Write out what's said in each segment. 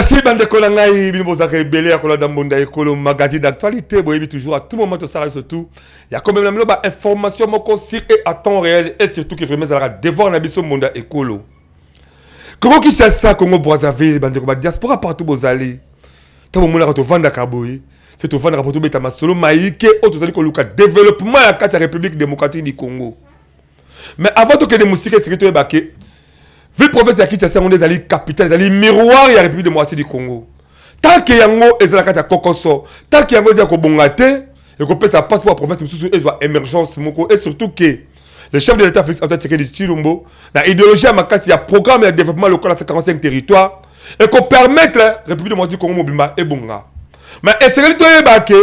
Merci bandeko na ngai, bino bozalaka ebele ya kolanda Mbonda Ekolo magazine d'actualité. Boyebi toujours, à tout moment tosala surtout ya komemela bino bainformation moko sur et à temps réel, et surtout que vraiment ezalaka devoir na biso Mbonda Ekolo. Congo Kinshasa, Congo Brazzaville, bandeko badiaspora partout bozali, ntango bomonaka tovandaka boye, se tovandaka mpo tobeta masolo mayike oyo tozali koluka développement ya kati ya République démocratique du Congo. Mais avant tokende mosika, esengeli toyeba ke ville province ya Kinshasa, yango nde ezali capitale, ezali miroir ya République démocratique du Congo. Tant que yango ezala kati ya kokoso, tant que yango eza ya kobonga te, ekopesa mpasi mpo ya province mosusu ezwa émergence moko. Et surtout ke le chef de l'État Félix Antoine Tshisekedi Tshilombo, na idéologie ya makasi ya programme ya développement local ya 45 territoire, ekopermettre République démocratique du Congo mobimba ebonga. Mais esengeli toyeba ke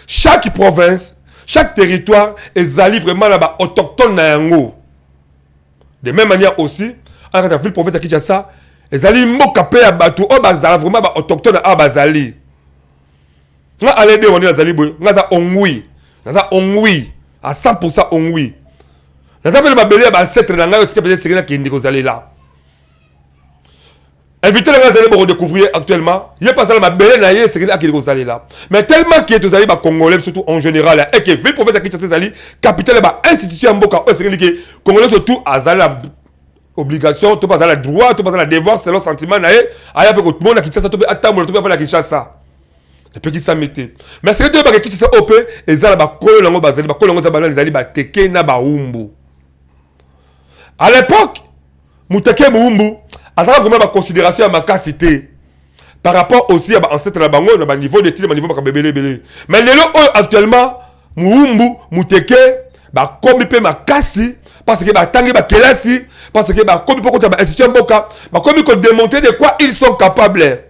chaque province, chaque territoire ezali vraiment na baautochtone na yango. De même manière aussi, ana kati ya ville province ya Kinshasa, ezali mboka mpe ya bato oyo bazala vraiment baautochtone. Awa bazali nga alede wandi, nazali boye, nga aza ongui, naza ongui à 100 ongui. Naza mpe na mabele ya baancêtre na ngai oyo esika mpenza esengeli nakende kozalela. Invité na ngai azali bokodécouvrir actuellement, ye mpe azala mabele na ye esengeli akende kozalela. Mais tellement ke tozali bacongolais surtout en général, et que ville province ya Kinshasa ezali capitale ya bainstitution ya mboka oyo esengeli ke congolais surtout azali na obligation to mpe azali na droit to mpe azali na devoir, selon sentiment na ye, aya mpe komona Kinshasa to mpe atambola to mpe afanda Kinshasa, epekisami te. Mais seke toyebaka, Kinshasa oyo mpe eza na bakolo yango, bazali bakolo yango eza banani? Ezali bateke na bawumbu. À l'époque, muteke, muwumbu azalaka vraiment baconsidération ya makasi te par rapport aussi ya baancêtre na bango na baniveau d'étude, baniveau makambo ebele ebele. Mais lelo oyo, actuellement, muwumbu, muteke bakomi mpe makasi parce que batangi bakelasi, parce que bakomi mpo kota bainstitution ya mboka, bakomi kodémontrer de quoi ils sont capables.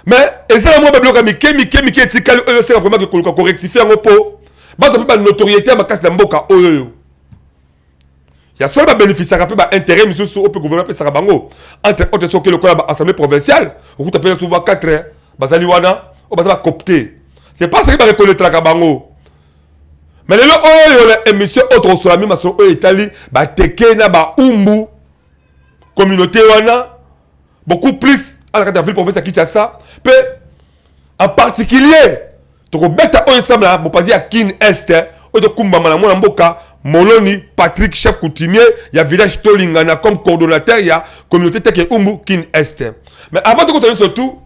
Mais eza na mwa babiloko ya mike mike mike etikali oyo eseka vraiment koluka korectifier yango mpo bazwa mpe banotoriété ya makasi na mboka oyo. Oyo ya solo, babénéficiaka mpe baintérêt misusu oyo mpe gouvernement apesaka bango, entre autres soki lokola baassemblée provinciale, okuta mpe souvent 4 bazali wana oyo baza bacoopté. C'est parce que bareconnaîtraka bango. Mais lelo oyo, na émission oyo, tokosola mi masolo oyo etali bateke na baumbu, communauté wana beaucoup plus ala kati ya ville province ya Kinshasa, mpe en particulier tokobeta oyo esambela mopanzi ya Kin Est, oyo tokumbama na mwana mboka Moloni Patrick, chef coutumier ya village Tolingana, comme coordonnateur ya communauté Teke Umbu Kin Est. Mais avant tokota, surtout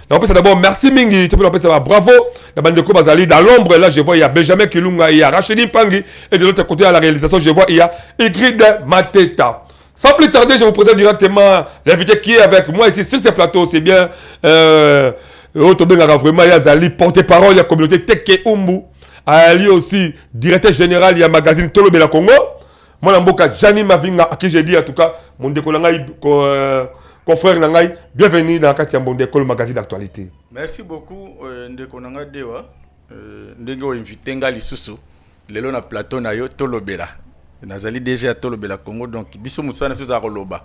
nakopesa d'abord merci mingi to mpe nakopesa ba bravo na bandeko bazali dans l'ombre. Là, je vois, il y a Benjamin Kilunga, il y a Rachidi Mpangi, et de l'autre côté, à la réalisation, je vois, il y a Ingrid Mateta. Sans plus tarder, je vous présente directement l'invité qui est avec moi ici sur ce plateau. C'est bien oyo tobengaka vraiment ye azali porte-parole ya communauté Teke Umbu, ayali aussi directeur général ya magazine Tolobela Congo, mwana mboka Jani Mavinga, à qui j'ai dit en tout cas, mon ndeko na ngai, confrère na ngai, bienvenue na kati ya Mbonda Ekolo magazine d'actualité. Merci beaucoup, ndeko na ngai Dewa, ndenge oinvite nga lisusu lelo na plateau na yo Tolobela. Nazali DG ya Tolobela Congo, donc biso mosala na biso ezala koloba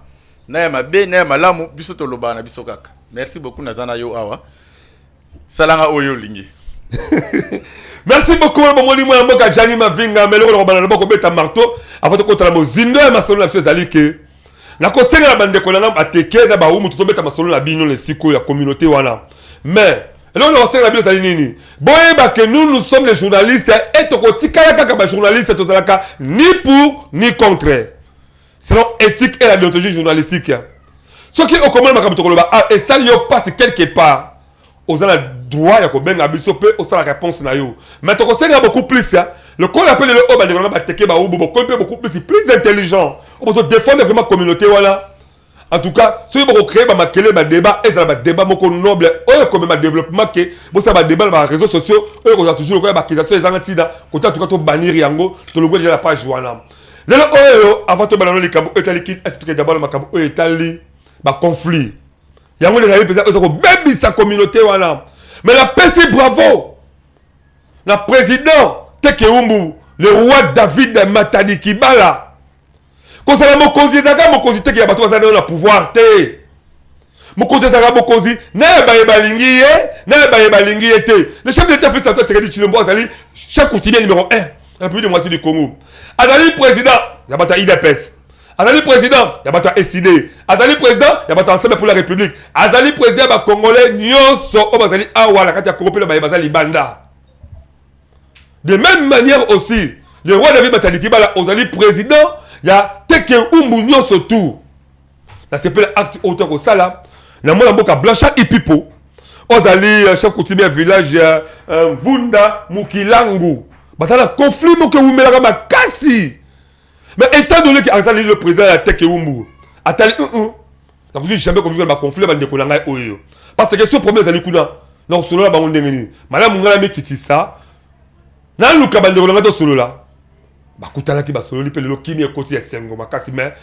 na ya mabe na ya malamu, biso tolobaka na biso kaka. Merci beaucoup, naza na yo awa, salanga oyo olingi. Merci beaucoup, bomoni mwana mboka Jani Mavinga. Mais eloko na kobanda na kobeta marteau avant tokotala mozindo ya masolo na biso ezali ke nakosenga na bandeko na nga bateke na bawumbu, tobeta masolo na bino na esika ya communauté wana. Mais eloko na kosenga na bino ezali nini? Boyeba ke nous, nous sommes les journalistes et tokotikala kaka bajournaliste. Tozalaka ni pour ni contre, selon éthique et la déontologie journalistique. Soki okomona makambo tokoloba, ah, esali yo mpasi quelque part, oza na droit ya kobenga biso mpe osala réponse na yo. Mais tokosenga beaucoup plus, lokola mpe lelo oyo bandeko na bateke, bawumbu bokomi mpe beaucoup plus intelligent oyo bozodéfendre vraiment communauté wana. En tout cas, soki bokocréer bamakele, badébat ezala badébat moko noble oyo ekomema développement, ke bosala badébat na baréseaux sociaux oyo kozala toujours lokola baccusation ezanga ntina kota. En tout cas, tobannir yango, tolongwe déjà la page wana. Lelo oyo, avant tobanda no likambo oyo etali Kin Est, d'abord na makambo oyo etali baconflit, yango nde ezali mpenza oyo eza kobebisa communauté wana. Mais napesi bravo na président Teke Umbu, le roi David Matadi Kibala. Kozala mokonzi ezalaka mokonzi teke ya bato baza nayo na pouvoir te. Mokonzi ezalaka mokonzi na ya baye balingi ye, na ya baye balingi ye te. Le chef de l'État Félix Antoine Tshisekedi Tshilombo azali chef coutumier numéro 1 République démocratique du Congo, azali président ya bato ya UDPS. Azali président ya bato ya Ecidé, azali président ya bato ya Ensemble pour la République, azali président ya bacongolais nyonso oyo bazali awa na kati ya Congo mpe na baye baza libanda. De même manière aussi, le roi David Matadi Kibala, ozali président ya Teke Humbu nyonso tout. Nasepela acte oyo to kosala na mwana mboka Blanchard Ipipo, ozali chef coutumier ya village Mvunda Mukilangu. Baza na conflit moko ewumelaka makasi, mais étant donné que azali le président ya Teke Humbu, atali nakoki jamais kovivre na baconflit ya bandeko na ngai oyo, parce que so problème ezali kuna, nakosolola bango ndenge nini? Malamu ngai namikitisa, naluka bandeko na ngai, tosolola. Bakutanaki, basololi, mpe lelo kimi ekoti, esengo makasi. Mais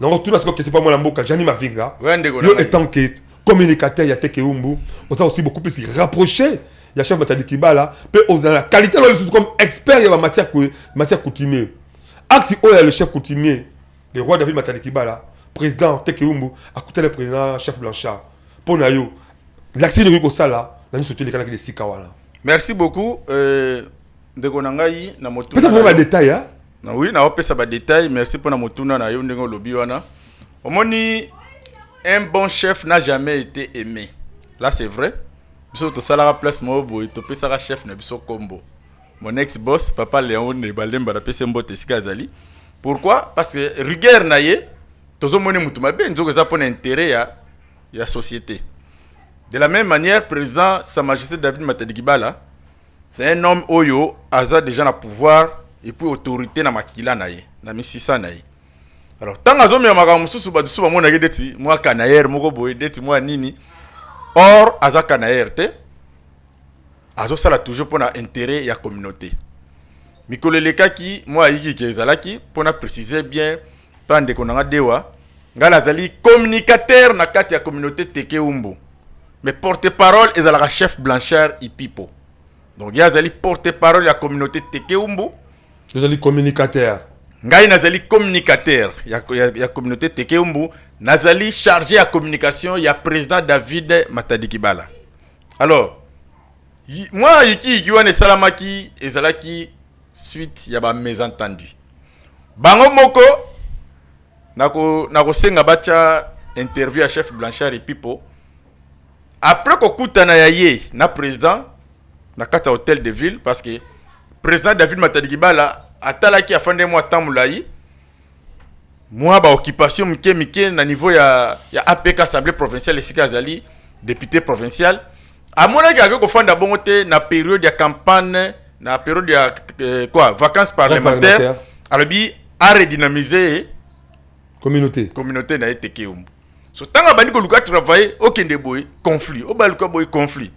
nango tuna sikoyo question mpa mwana mboka Jani Mavinga. Yo, étant que communicateur ya Teke Humbu, oza aussi beaucoup plus rapproché ya chef Matadi Kibala, mpe ozala na qualité oyo lisusu comme expert ya bamatière matière coutumier. Acte oyo ya le chef coutumier, le roi David Matadi Kibala, président Teke Humbu, akutani président chef Blanchard, mpo na yo l'action ekoki kosala na nyonso to elekanaki esika wana? Merci beaucoup, ndeko na ngai na motuna. Pesa vraiment badétail, hein? Na oui, naopesa badétail. Merci mpona motuna na yo. Ndenge olobi wana, omoni, un bon chef n'a jamais été aimé. Là, c'est vrai. Biso tosalaka place moko boye, topesaka chef na biso kombo, mon ex boss, papa Léon Balemba, napesi mbote esika azali. Pourquoi? Parce que rigueur na ye, tozomoni mutu mabe, nzoko eza mpona intérêt ya société. De la même manière, président Sa Majesté David Matadi Kibala, c'est un homme oyo aza déjà na pouvoir et puis autorité na makila na ye, na misisa na ye. Alors, ntango azomema makambo mosusu, bato mosusu bamonaki neti mwa canailleur moko boye, neti mwa nini. Or aza canailleur te, azosala toujours mpona intérêt ya communauté. Mikolo elekaki, mwa ayikiki ezalaki. Mpona préciser bien mpa ndeko na nga Dewa, ngai nazali communicateur na kati ya communauté Teke Humbu, mais porte parole ezalaka chef Blanchard Ipipo. Donc ye azali porte parole ya communauté Teke Humbu. Ozali communicateur. Ngai nazali communicateur ya communauté Teke Humbu, nazali chargé ya communication ya président David Matadi Kibala. Alors, mwa yikiyiki wana esalamaki, ezalaki suite ya bamalentendu bango moko. Nakosenga batya interview ya chef Blanchard Epipo après kokutana ya ye na président na kati ya hôtel de ville, parce que président David Matadi Kibala atalaki, afandi mwa temps molai, mwa baoccupation mike mike na niveau ya APK, assemblée provinciale, esika azali député provincial. Amonaki ake kofanda bongo te na période ya campagne, na période ya quoi, vacances parlementaires. Parlementaire. Alobi aredynamiser communauté. Communauté na ye Teke Humbu. So ntango abandi koluka travailler, okende boye conflit, obaluka boye conflit,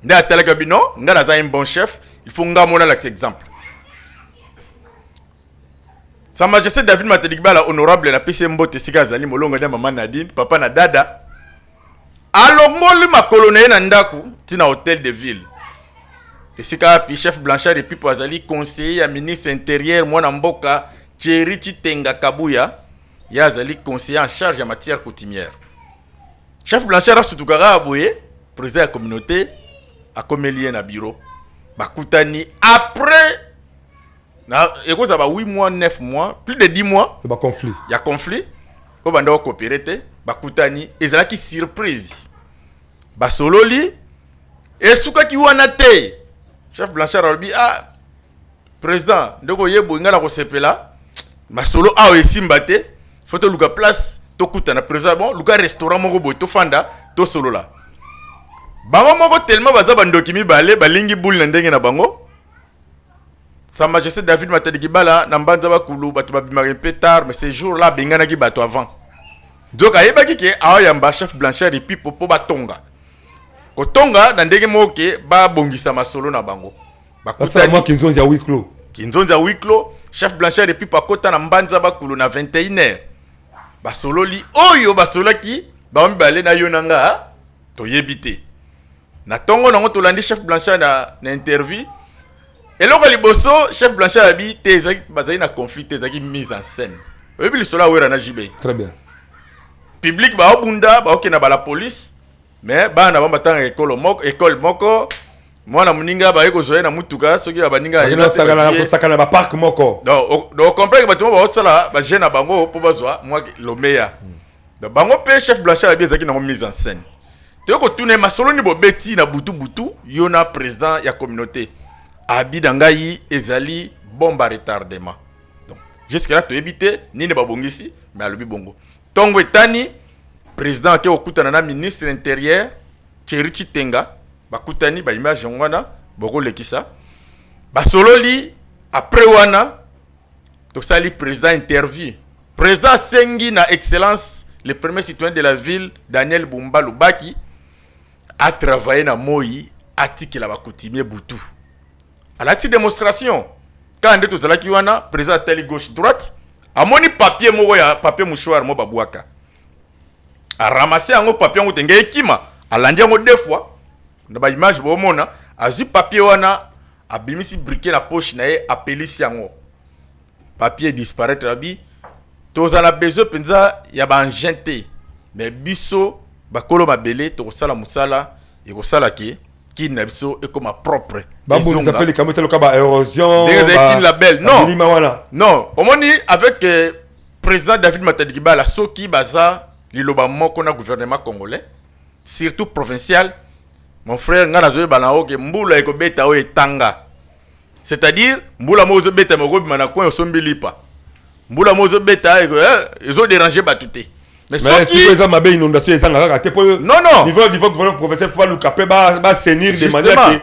nde atalaka bino: ngai naza un bon chef, il faut nga mona alakisa exemple. Sa Majesté David Matadi Kibala, honorable, napesi ye mbote esika azali, molongo nde mama Nadine, papa na dada, alongoli makolo na ye na ndako ntina hôtel de ville, esika api chef Blanchard Epipo azali conseiller ya ministre intérieur, mwana mboka Thierry Chitenga Kabuya. Ye azali conseiller en charge ya matière coutumière. Chef Blanchard asutukaka ya boye, président ya communauté akomeli ye na bureau, bakutani après na ekozala ba 8 mois, 9 mois, plus de 10 mois. Baconflit. Ya conflit oyo banda kokopere te. Bakutani, ezalaki surprise, basololi, esukaki wana te. Chef Blanchard alobi: "Ah, président, ndeko oyeboyi, ngai na kosepela masolo awa esimba te, faut toluka place tokutana." Président: "Bon, luka restaurant moko boye, tofanda, tosolola." Bango moko, tellement baza bandoki mibale, balingi buli na ndenge na bango. Sa Majesté David Matadi Kibala, na Mbanza Bakulu, bato babimaka mpe tard, mais ce jour là abenganaki bato avant. Nzoka ayebaki ke aoyamba chef Blanchard Epipo mpo batonga kotonga na ndenge moko ke babongisa masolo na bango. Basala mwa kinzonzi ya huis clos. Kinzonzi ya huis clos. Chef Blanchard Epipo akota na Mbanza Bakulu na 21 heures, basololi oyo basololaki bango mibale. Na yo na nga toyebi te. Na ntongo nango, tolandi chef Blanchard na interview. Eloko liboso, chef Blanchard abi te ezalaki, bazali na conflit te, ezalaki mise en scène. Oyebi lisolo awera na JB. Très bien. Public baobunda, baokenda bala police, mais bana bango batangaka ekolo moko, école moko. Mwana moninga baye kozwa ye na mutuka, soki ya baninga kosakana ba parc moko. Donc ocomprendre bato moko baosala bajeune na bango mpo bazwa mwa lomeya. Donc bango mpe chef Blanchard abi ezalaki nango mise en scène. Toyei kotuna ye masolo nini bobeti na butu butu, yo na président ya communauté. Abi na ngai ezali bombe à retardement. Donc jusque là toyebi te nini babongisi, mais alobi bongo. Ntongo etani, président ake kokutana na ministre intérieur Thierry Chitenga, bakutani, ba image yango wana bokolekisa, basololi. Après wana tosali président interview. Président asengi na excellence le premier citoyen de la ville Daniel Bumba Lubaki atravaille na moi, atikela bacoutumier butu. Alati démonstration kaka nde tozalaki wana. Président atali gauche, droite, amoni papier moko ya papier mouchoir mo babwaka, aramase yango, papier yango tenge ekima, alandi yango deux fois na baimage boomona. Azwi papier wana, abimisi briquet na poche na ye, apelisi yango, papier disparaître. Abi tozala besoin mpenza ya baengin te, mais biso bakolo mabele tokosala mosala ekosala ke kini na biso ekoma propre. Babundisa mpe likambo etaloka ba érosion. Ndenge ezali Kin label, non. Bilima wana. Non, omoni, avec président David Matadi Kibala, soki baza liloba moko na gouvernement congolais, surtout provincial, mon frère, ngai nazoyeba na oke mbula ekobeta oyo etanga, c'est-à-dire mbula moko ezobeta, me okobima na coin osombi lipa. Mbula moko ezobeta, ezodéranger bato te. Mais soki eza mabe, inondation ezanga kaka te po Non, non. Niveau gouvernement provincial, faut baluka mpe baassainir de manière ke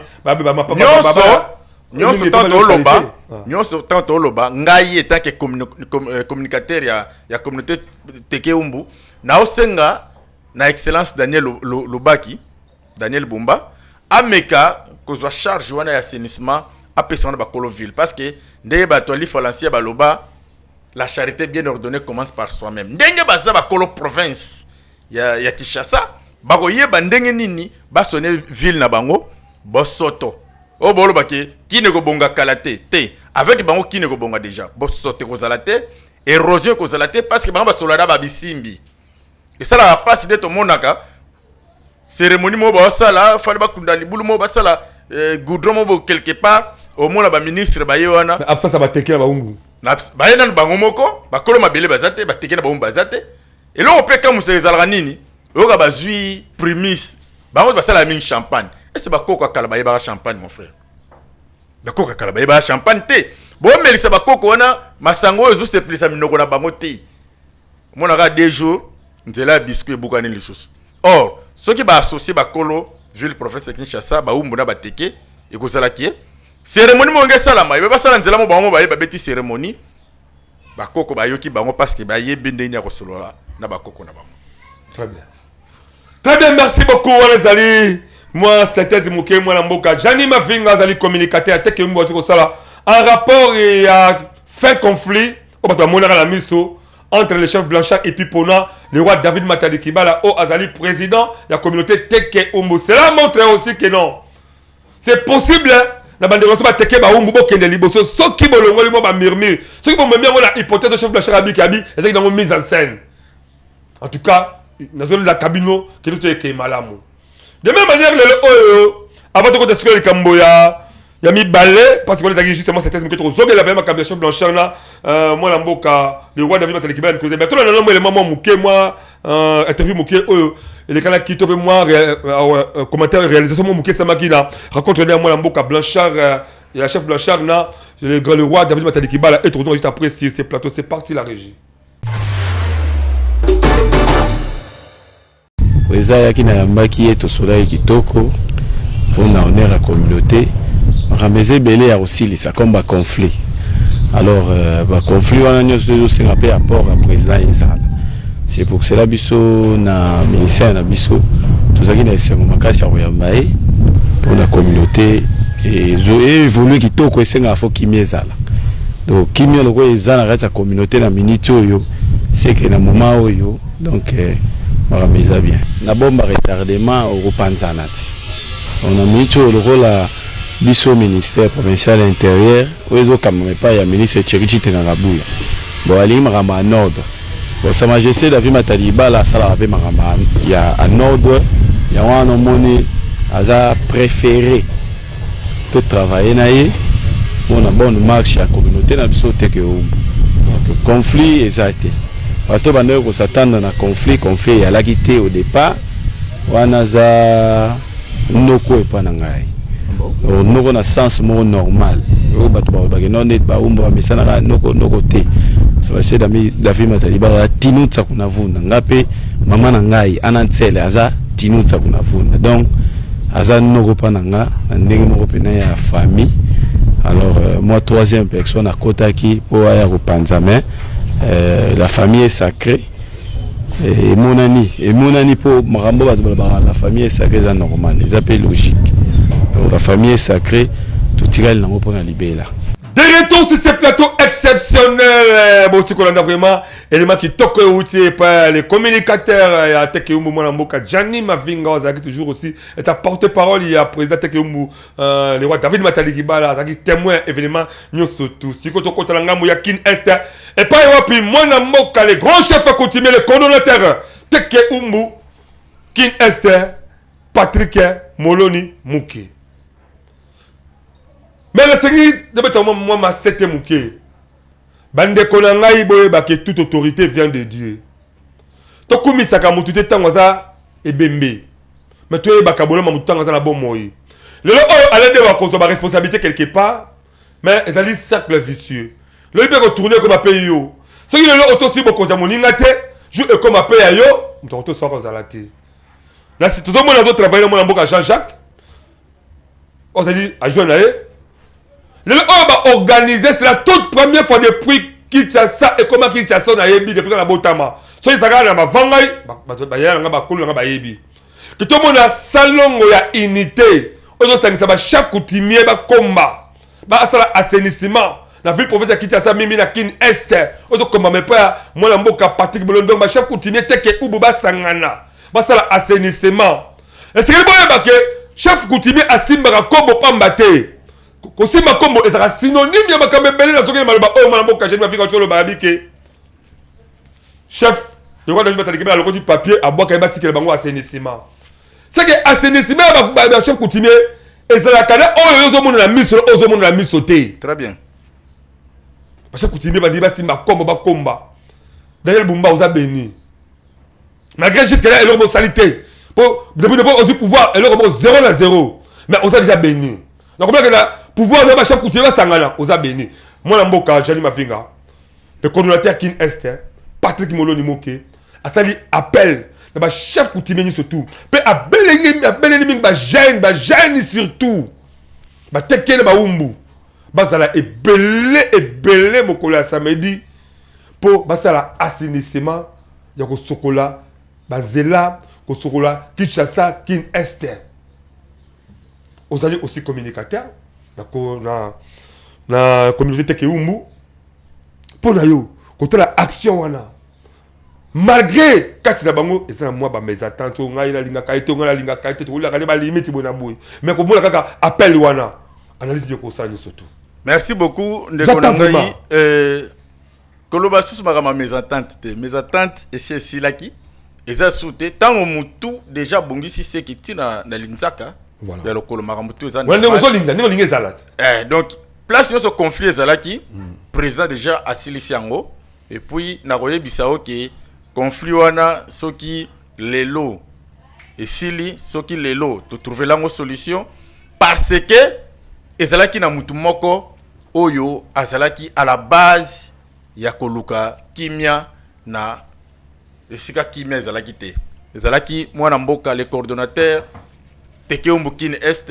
Nyonso tant toloba, nyonso tant toloba, ngai en tant que communicateur ya communauté Teke Umbu, naosenga na excellence Daniel Lubaki, Daniel Bumba, ameka kozwa charge wana ya assainissement, apesa wana bakolo ville, parce que ndenge bato ali falansia baloba, la charité bien ordonnée commence par soi-même. Ndenge baza bakolo province ya Kinshasa, bakoyeba ndenge nini basone ville na bango bosoto oyo bolobaki kini ekobonga kala te te. Avec bango kini ekobonga déjà, bosoto ekozala te, érosion ekozala te, parce que bango basolada babisimbi. Esalaka mpasi nde tomonaka cérémonie moko baosala, fale bakunda libulu moko, basala goudron moko quelque part, omona baministre baye wana. Absence ya bateke na baumbu. Baye nanu bango moko, bakolo mabele baza te, bateke na bango baza te. Eloko mpe kamusa ezalaka nini? Oyoka bazwi primus, bango basalaka mingi champagne. Ese bakoko kala bayebaka champagne? Mon frère, bakoko kala bayebaka champagne te. Bomelisa bakoko wana masango oyo ezosepelisa minoko na bango te. Omonaka 2 jours, nzela ya biscuit ebukani lisusu. Or soki baassocier bakolo ville province ya Kinshasa, baumbu na bateke, ekozalaki ye cérémonie moko nge esalama, ebe basala nzela mo bango mo baye babeti cérémonie, bakoko bayoki bango, parce que bayebi ndenge ya kosolola na bakoko na bango. Très bien, très bien, merci beaucoup. Wana ezali mwa synthèse moke. Mwana mboka Jani Mavinga azali communicateur ateke mbo ati kosala en rapport ya fin conflit oyo bato bamonaka na miso entre le chef Blanchard et puis pona le roi David Matadi Kibala oyo azali président ya communauté Teke Umbu. Cela montre aussi que non, c'est possible na bandeko nyonso bateke baumbu bokende liboso soki bolongoli mwa bamurmure, soki bomemi yango na hypothèse chef Blanchard abiki abi ezalaki nango mise en scène. En tout cas, nazolelaka bino kende toyekei malamu. De même manière, lelo oyo, avant tokota sikoyo likambo ya mibale, parce que wana ezalaki justement synthèse moke, tokozongela mpe makambo ya chef Blanchard na mwana mboka le roi David Matadi Kibala mikolo. Mais tolanda nano elema mwa moke, mwa interview moke oyo elekanaki to mpe mwa commentaire, réalisation mwa moke esamaki na rencontre ya mwana mboka Blanchard, ya chef Blanchard na le roi David Matadi Kibala, et tokozonga juste après sur ce plateau. C'est parti, la régie. Eza ayaki, nayambaki ye, tosolaki kitoko mpona honneur ya communauté. Makambo eza ebele ya kosilisa comme baconflit. Alors baconflit wana nyonso ezosenga mpe apport ya président ezala. C'est pour cela biso na ministère na biso tozalaki na esengo makasi ya koyamba ye mpona communauté eévolue kitoko. Esengaka fo kimia ezala. Donc kimia lokola eza na kati ya communauté na minute oyo, seke na moment oyo, donc makambo eza bien. Na bombe retardement okopanzana ti na minute oyo, lokola biso ministère provincial intérieur oyo ezokambama epai ya ministre Thierry Chitenga Kabuya, bon, alingi makambo ya ordre. Bon, sa majesté David Matadi Ibala asalaka mpe makambo ya en ordre. Yango wana omoni aza préféré. Totravaille na ye mpona bonne marche ya communauté na biso Teke Humbu. Donc conflit eza te. Bato bandaki kos'attendre na conflit, conflit eyalaki te au départ. Wana aza noko epa na ngai, noko na sens moko normal oyo bato balobaki no neti baumba bamesanaka noko noko te. Sebastien David Matadi aza tinutsa kuna vunda, nga mpe mama na ngai ana ntsele aza tinutsa kuna vunda, donc aza noko mpa na nga na ndenge moko mpena ya famille. Alors moi, troisième personne akotaki mpo aya kopanza, mais la famille est sacrée. Emonani, emonani mpo makambo bato balobaka, la famille est sacrée, eza normal, eza mpe logique. Donc la famille est sacrée, totikali nango mpona libela. De retour sur ce plateau exceptionnel, boti kolanda vraiment élément kitoko euti epai les communicateurs ya Teke Humbu, mwana mboka Gianni Mavinga azalaki toujours aussi est un porte-parole ya président Teke Humbu, le roi David Matali Kibala, azalaki témoin événement nyonso. Tu sikoyo tokotala ngambo ya Kin Est, epai wapi mwana mboka, le grand chef coutumier, le coordonnateur Teke Humbu Kin Est, Patrick Moloni Muke. Mais nasengi nabeta mwa masete moke. Bandeko na ngai, boyebake toute autorité vient de Dieu. Tokumisaka motu te ntango aza ebembe, mais toyebaka boloma motu ntango aza na bomoi. Lelo oyo alende bakozwa baresponsabilité quelque part, mais ezali cercle vicieux. Loyi mpe kotourne, ekoma mpe yo. Soki lelo otosi bokonzi ya moninga te, jour ekoma mpe ya yo, moto akotosaka kozala te. Tozomona azotravaille na mwana mboka Jean Jacques, ozali ajoint na ye. Lelo oyo baorganize, c'est la toute première fois depuis Kinshasa ekoma Kinshasa, nayebi depuis na botama, soki ezalaka na bavangai, bato bayaya nanga, bakolo nanga bayebi ke tomona salongo ya unité oyo tosangisa bachef coutumier, bakomba basala assainissement na ville province ya Kinshasa, mimi na Kin Est, oyo tokombama epai ya mwana mboka Patrick Bolondong. Bachef coutumier Teke Humbu basangana, basala assainissement. Esengeli boyeba ke chef coutumier asimbaka kombo pamba te. Kosimba kombo ezalaka synonyme ya makambo ebele. Na soki na maloba oyo mwana mboka Gene Mafika oloba, yabi ke chef lokola David Bataliki alokoti papier, abwaka ye, batikela bango assainissement. C'est que assainissement ya bachef coutumier ezalaka na oyo ozomona na miso, oyo ozomona na miso te. Très bien. Bachef coutumier bandimi basimba kombo, bakomba. Daniel Bumba, oza béni malgré jusque là eloko bosali te, po depuis ozwi pouvoir, eloko moko zéro na zéro, mais oza déjà béni. Nakomona na pouvoir na bachef coutumier basangana, oza béni. Mwana mboka Jali Mavinga, le coordonnateur Kin Est, Patrick Moloni Moke, asali appel na bachef coutumier nyonso tout, mpe abeleli mingi bajeune, bajeune surtout batekele baumbu, bazala ebele ebele mokolo ya samedi mpo basala assainissement ya kosokola bazela, kosokola Kinshasa Kin Est. Ozali aussi communicateur na communauté Teke Humbu. Mpo na yo kotala action wana, malgré kati na bango eza na mwa bamésentente, oyo ngai nalingaka ye te, ngai nalingaka ye te, tokolaka nde balimite boye na boye, mais komona kaka appel wana, analyse nde kosala nyonso tu. Merci beaucoup, ndeko na ngai. Koloba susu makambo ya mésentente te, mésentente esi esilaki, eza su te. Ntango motu déjà abongisi seki ntina na linzaka ya lokolo, makambo tu eza. Ndenge ozolinga, ndenge olingi ezala te. Donc place nyonso conflit ezalaki, président déjà asilisi yango. Et puis nakoyebisa yo ke conflit wana, soki lelo esili, soki lelo totrouve yango solution, parce que ezalaki na mutu moko oyo azalaki à la base ya koluka kimia na esika kimia ezalaki te. Ezalaki mwana mboka, le coordonnateur Teke Humbu Kin Est,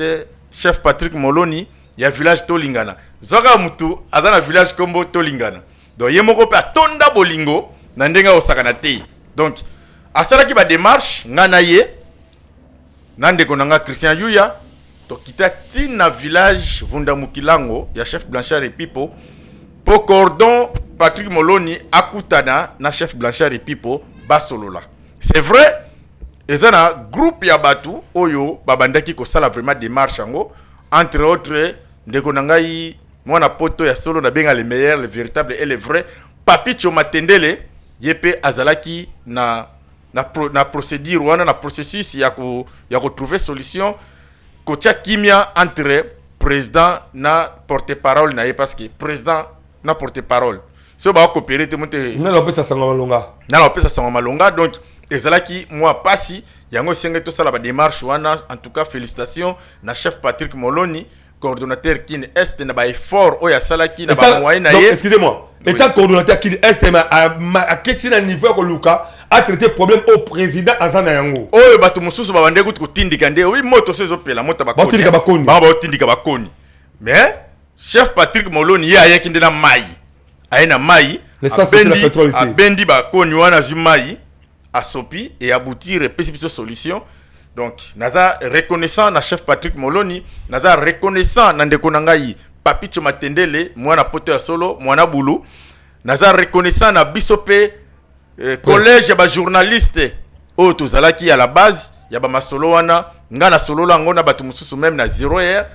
chef Patrick Moloni ya village Tolingana. Zwaka mutu aza na village kombo Tolingana, donc ye moko mpe atonda bolingo na ndenge akosakana te. Donc asalaki badémarche, ngai na ye na ndeko na nga Christian Yuya, tokita ntina village Vunda Mukilango ya chef Blanchard Epipo, mpo cordon Patrick Moloni akutana na chef Blanchard Epipo, basolola. C'est vrai, eza na groupe ya bato oyo babandaki kosala vraiment démarche yango, entre autres ndeko na ngai mwana poto ya solo, nabenga le meilleur, le véritable et le vrai, Papi Matendele. Ye mpe azalaki na procédure wana, na processus ya kotrouver solution, kotia kimia entre Président na porte parole na ye, parce que président na porte parole soki bacoopérer te, mo te. Nani opesa sango malonga? Nani opesa sango malonga? Donc ezalaki mwa pasi. Yango esengeli tosala badémarche wana. En tout cas, félicitation na chef Patrick Moloni, coordonnateur Kin Est, na baeffort oyo asalaki na bamoyen na ye. Excusez-moi, étant coordonnateur Kin Est, aketi na niveau ya koluka atraiter problème au président aza na yango. Oyo bato mosusu babandeki kutu kotindika nde oyi moto so ezopela moto. Baotindika bakoni. Bango baotindika bakoni, mais chef Patrick Moloni, ye ayaki nde na mai, aye na mai, abendi bakoni wana, azwi mai, asopi et aboutir, epesi biso solution. Donc naza reconnaissant na chef Patrick Moloni, naza reconnaissant na ndeko na ngai Papicho Matendele, mwana poto ya solo, mwana bulu. Naza reconnaissant na biso mpe collège ya bajournaliste oyo tozalaki à la base ya bamasolo wana. Nga nasolola yango na bato mosusu, même na 0 heure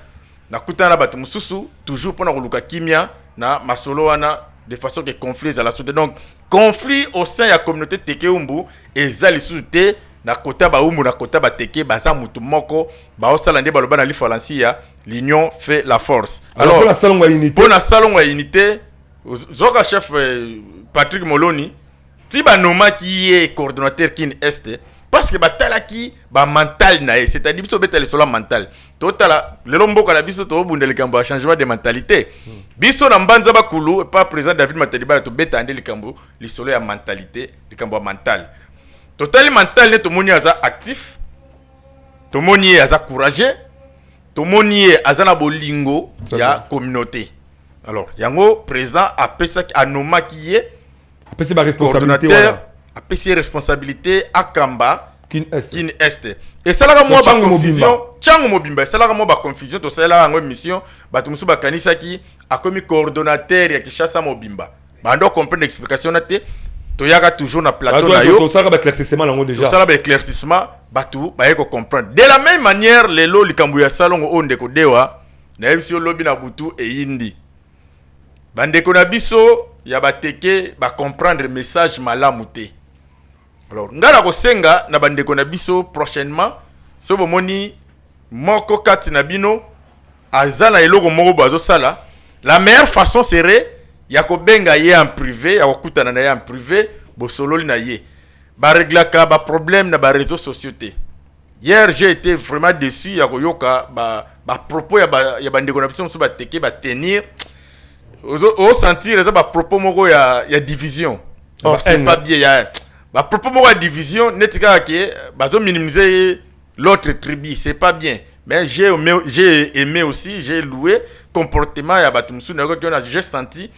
nakutana na bato mosusu, toujours mpona koluka kimia na masolo wana, de façon que conflit ezala so te. Donc conflit au sein ya communauté Teke Humbu eza lisusu te. Na kota Bahumbu, na kota Bateke, baza mutu moko, baosala nde baloba na lifalansi ya "l'union fait la force". Alors, mpona salongo ya unité? Mpo na salongo ya unité, zoka chef Patrick Moloni ti banomaki ye coordonnateur Kin Est parce que batalaki bamental na ye, c'est-à-dire biso obeta lisolo ya mental. Totala lelo mboka na biso, tobunda likambo ya changement de mentalité. Biso na Mbanza Bakulu pa président David Matadibala, tobeta nde likambo lisolo ya mentalité, likambo ya mental. Totali mental ne, tomoni aza actif, tomoni ye aza courageux, tomoni ye aza na bolingo ya communauté. Alors yango président apesaki, anomaki ye apesi baresponsabilité wana. Apesi ye responsabilité akamba Kin Est. Kin Est. Esalaka mwa Ntango baconfusion, ntango mobimba esalaka mwa baconfusion. Tosalelaka yango émission. Bato mosusu bakanisaki akomi coordonnateur ya Kinshasa mobimba. Bando comprendre explication na te. Toyaka toujours na plateau na yo. Tosalaka baéclaircissement yango déjà. Tosala baéclaircissement, bato baye kocomprendre. De la même manière, lelo likambo ya salongo oyo, ndeko Dewa, nayebisi yo, lobi na butu eyindi, bandeko na biso ya Bateke bacomprendre message malamu te. Alors ngai na kosenga na bandeko na biso, prochainement so bomoni moko kati na bino aza na eloko moko boye azosala, la meilleure façon serait ya kobenga ye en privé, ya kokutana na ye en privé, bosololi na ye. Bareglaka baproblème na baréseaux sociaux te. Hier, j'ai été vraiment déçu ya koyoka bapropos ya bandeko na biso mosusu Bateke batenir. Osentir eza bapropos moko ya division. Or c'est pas bien. Ya bapropos moko ya division, neti kaka ke bazominimiser l'autre tribu, c'est pas bien. Mais j'ai aimé aussi, j'ai loué comportement ya bato mosusu. Nayoki wana, j'ai senti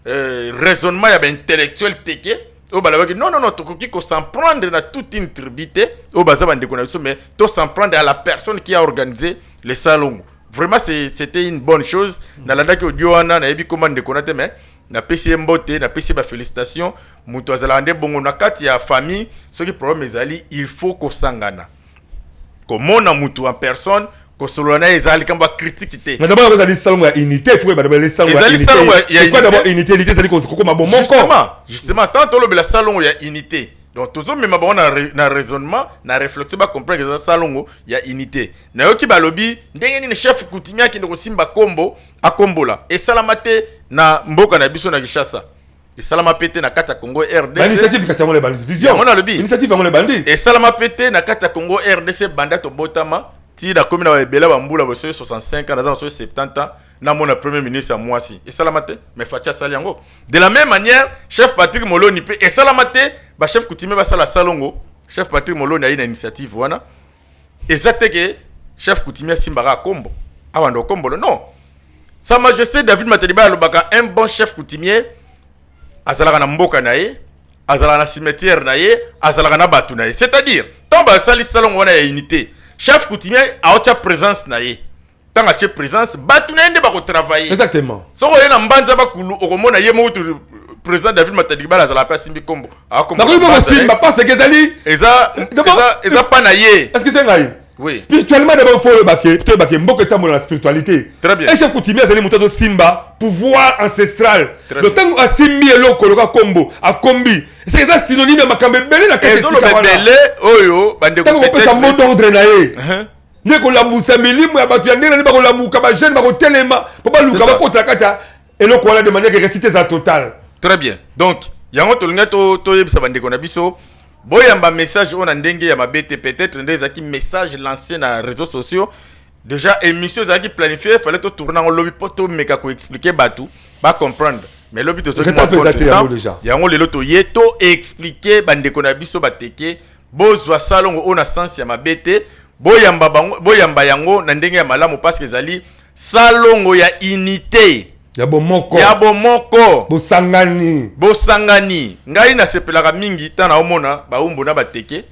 raisonnement ya baintellectuel teke oyo balobaki: "Non, non, non, tokoki s'en prendre na toute une tribu te oyo baza bandeko na biso, mais to s'en prendre à la personne qui a organisé le salongo." Vraiment, c'était une bonne chose. Nalandaki audio wana, nayebi komba ndeko na te, mais napesi ye mbote, napesi ye bafélicitation. Moto azalaka nde bongo na kati ya famille. Soki problème ezali, il faut kosangana, komona mutu en personne, kosolola na ye. Ezala likambo ya critique te. Mais d'abord ezali salongo ya unité, il faut que ezali salongo ya Ezali salongo ya C'est quoi unité? d'abord unité? Unité ezali kokoma bomoko. Justement, tant tolobela salongo ya unité, donc tozomema bango na raisonnement, na réflexion, bacomprendre eza salongo ya unité. Nayoki balobi ndenge nini chef coutumier akende kosimba kombo, akombola. Esalama te na mboka na biso na Kinshasa, esalama mpe te na kati ya Congo RDC. Bainitiative kasi yango ebandi, vision. Yango nalobi. Initiative yango ebandi. Esalama mpe te na kati ya Congo RDC. Banda tobotama ti nakomi na ebele bambula, bosoki 65 ans, naza na soki 70 ans, namona premier ministre ya mwasi, esalama te. Mais Fatshi asali yango. De la même manière, chef Patrick Moloni mpe, esalama te bachef coutumier basala salongo. Chef Patrick Moloni ayi na initiative wana. Eza te ke chef coutumier asimbaka akombo, abanda okombolo, non. Sa Majesté David Mateliba alobaka: un bon chef coutumier azalaka na mboka na ye, azalaka na cimetière na ye, azalaka na bato na ye. C'est-à-dire, ntango basali salongo wana ya unité, chef coutumier aotya présence na ye. Ntango atie présence, bato na ye nde bakotravaille. Soki oye na Mbanza Bakulu, okomona ye moko président David Matadibala azalaka mpe asimbi kombo. Nakoki mpe kosimba parce que ezali Eza pa na ye. Est ce que c'est ngai? Oui. Spirituellement d'abord, faut oyebake, toyebake mboka etambola na spiritualité. Très bien. Un chef coutumier azali moto azosimba pouvoir ancestral. Très Donc bien. ntango asimbi eloko loka kombo, akombi, c'est eza synonyme ya makambo ebele na kati ya Ezoloba esika wana. Ebele oyo bandeko Ntango kopesa mot d'ordre na ye. Nde kolamusa milimo ya bato ya ndenge na nde bakolamuka, bajeune bakotelema mpo baluka bakota kati ya eloko wana de manière que réussite eza totale. Très bien. Donc yango tolingi toyebisa bandeko na biso, boyamba message oyo na ndenge ya mabe te. Peut-être nde ezalaki message lancé na réseaux sociaux. Déjà émission ezalaki planifié, fallait totourne yango lobi mpo tomeka koexpliquer bato bacomprendre, mais lobi tozwaki yango. Lelo toye toexpliquer bandeko na biso bateke, bozwa salongo oyo na sens ya mabe te, boyamba bango, boyamba yango na ndenge ya malamu, parce que ezali salongo ya unité. Ya bomoko. Ya bomoko. Bosangani. Bosangani. Ngai nasepelaka mingi ntango naomona baumbu na bateke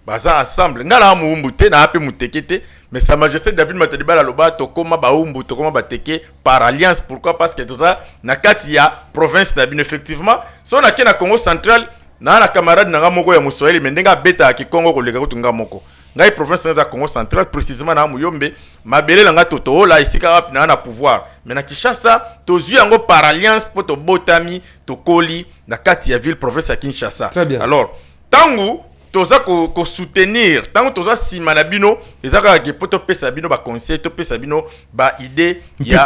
baza ensemble. Ngai naa moumbu te, naa mpe moteke te, mais Sa Majesté David Matadibala aloba tokóma baumbu, tokóma bateke par alliance. Pourquoi? Parce que toza na kati ya province na bino. Effectivement, so nake na Congo Central, naa na camarade na nga moko ya moswahili, mais ndenge abetaka kikongo koleka kutu nga moko. Ngai province na eza Congo Central, précisément na Muyombe, mabele na ngai totoola esika wapi na na pouvoir. Mais na Kinshasa tozwi yango par alliance, mpo tobotami, tokoli na kati ya ville province ya Kinshasa. Alors ntango toza kosoutenir, ntango toza nsima na bino, eza kaka ke mpo topesa bino baconseil, topesa bino baidée. Ya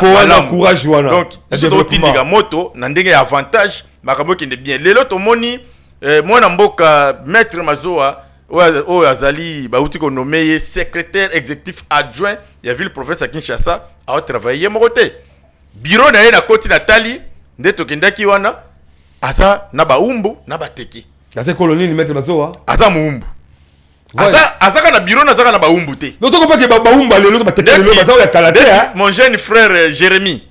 courage wana. Donc biso totindika moto na ndenge ya avantage, makambo ekende bien. Lelo tomoni mwana mboka Maître Mazoa oyo azali, bauti konommer ye secrétaire exécutif adjoint ya ville province ya Kinshasa. Aotravaille ye moko te. Bureau na ye, na koti, na tali nde tokendaki wana, aza na baumbu na bateke. Aza ekolo nini, Maître Mazoa? Aza moumbu. Azaka na bureau, nazaka na baumbu te. Donc tokopaki baumbu lelo, bateke lelo baza oyo ya kala te. Mon jeune frère Jérémie,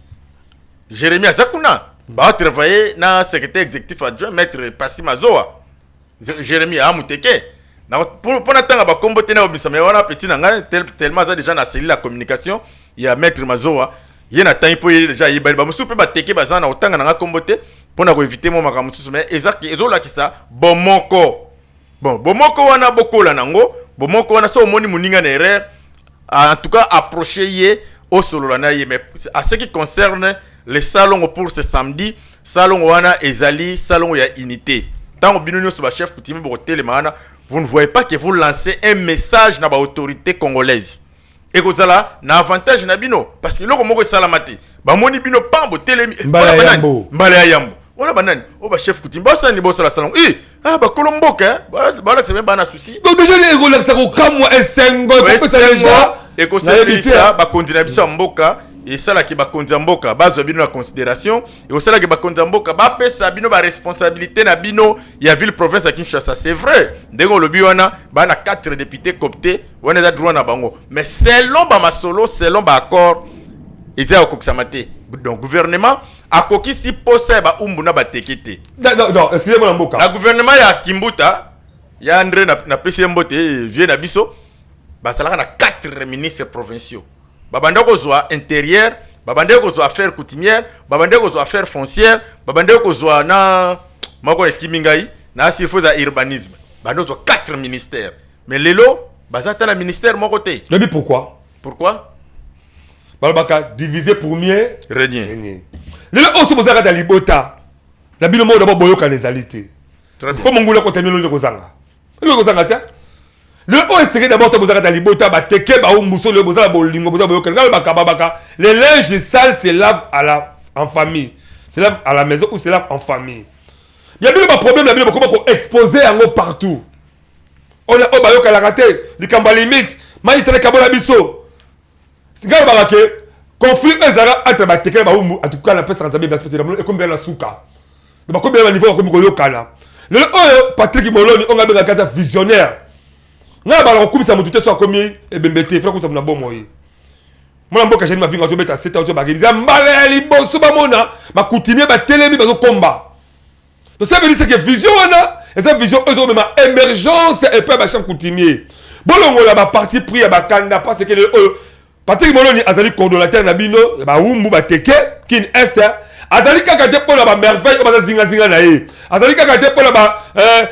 Jérémie aza kuna, baotravaille na secrétaire exécutif adjoint Maître Pasi Mazoa. Jérémie amuteke mpo natanga bakombo te na obisama wana. Petit na ngai, tellement aza déjà na cellule ya communication ya Maître Mazoa, ye natangi mpo ye déjà ayebani. Bamosusu mpe bateke baza na kotanga na nga kombo te mpo na koéviter mwa makambo mosusu, mais ezolakisa bomoko. Bon, bomoko wana bokola nango. Bomoko wana, so omoni moninga na erreur, en tout cas approcher ye, osolola na ye. Mais à ce qui concerne le salongo pour ce samedi, salongo wana ezali salongo ya unité. Ntango bino nyonso bachef coutumier bokotelema wana, vous ne voyez pas que vous lancez un message na baautorité congolaise? Ekozala na avantage na bino, parce que eloko moko esalama te. Bamoni bino pambo telemi. Mbala ya yambo. Mbala ya yambo wana, banani oyo bachef coutumier basala bosala salongo? Eh, ah, bakolo mboka balakisa me bana souci. Donc déjà ekolakisa kokamwa, esengo ekopesa déjà. Ekosepelisa bakonzi na biso ya mboka, esalaki bakonzi ya mboka bazwa bino na considération, ekosalaki bakonzi ya mboka bapesa bino baresponsabilité na bino ya ville province ya Kinshasa. C'est vrai, ndenge olobi wana, bana 4 députés cooptés wana, eza droit na bango, mais selon bamasolo, selon baaccord, eza ya kokokisama te. Donc gouvernement akokisi posa ya baumbu na bateke te. Non, non, excusez moi, mboka. Na gouvernement ya Kimbuta, ya André, napesi ye mbote, vie na biso, bazalaka na 4 ministres provinciaux. Babanda kozwa intérieur, babandaki kozwa affaire coutumière, babandaki kozwa affaire foncière, babandaki kozwa na moko ekimi ngai na sifo eza urbanisme. Bandi kozwa 4 ministères, mais lelo baza ata na ministère moko te. Lobi pourquoi? Pourquoi? Balobaka diviser pour mieux régner. Régner. Lelo oyo so boza kati ya libota na bino moko, d'abord boyokana ezali te. Mpo mongulu akota bino, eloko kozanga, eloko kozanga te. Lelo oyo esengeli d'abord te boza kati ya libota, bateke, baumbuso, lelo boza na bolingo, boza boyokana. Ngai baka babaka: le linge sale se lave à la en famille, se lave à la maison ou se lave en famille. Ya bino baproblème na bino, bokoma koexposer yango partout. Oyo oyo bayokanaka te, likambo ya limite mai tele kabola biso. Ngai balobaka ke conflit oyo ezalaka entre bateke na baumbu, en tout cas napesaka Nzambe place, parce ekomi na suka, bakomi na niveau bakomi koyokana. Lelo oyo Patrick Moloni oyo ngai abengaka aza visionnaire. Ngai bala kokumisa motu te so akomi ebembe te, fela kumisa na bomoi. Mwana mboka Jani Mavinga azobeta seta, ozobakeliza mbala ya liboso, bamona bacoutumier batelemi, bazokomba. Donc ça veut dire que vision wana eza vision oyo ezomema émergence epai ya bachef coutumier. Bolongola baparti pris ya bakanda, parce que lelo oyo Patrick Moloni azali coordonnateur na bino ya bawumbu bateke Kin Est. Azali kaka te mpona bamerveille oyo baza zingazinga na ye, azali kaka te mpona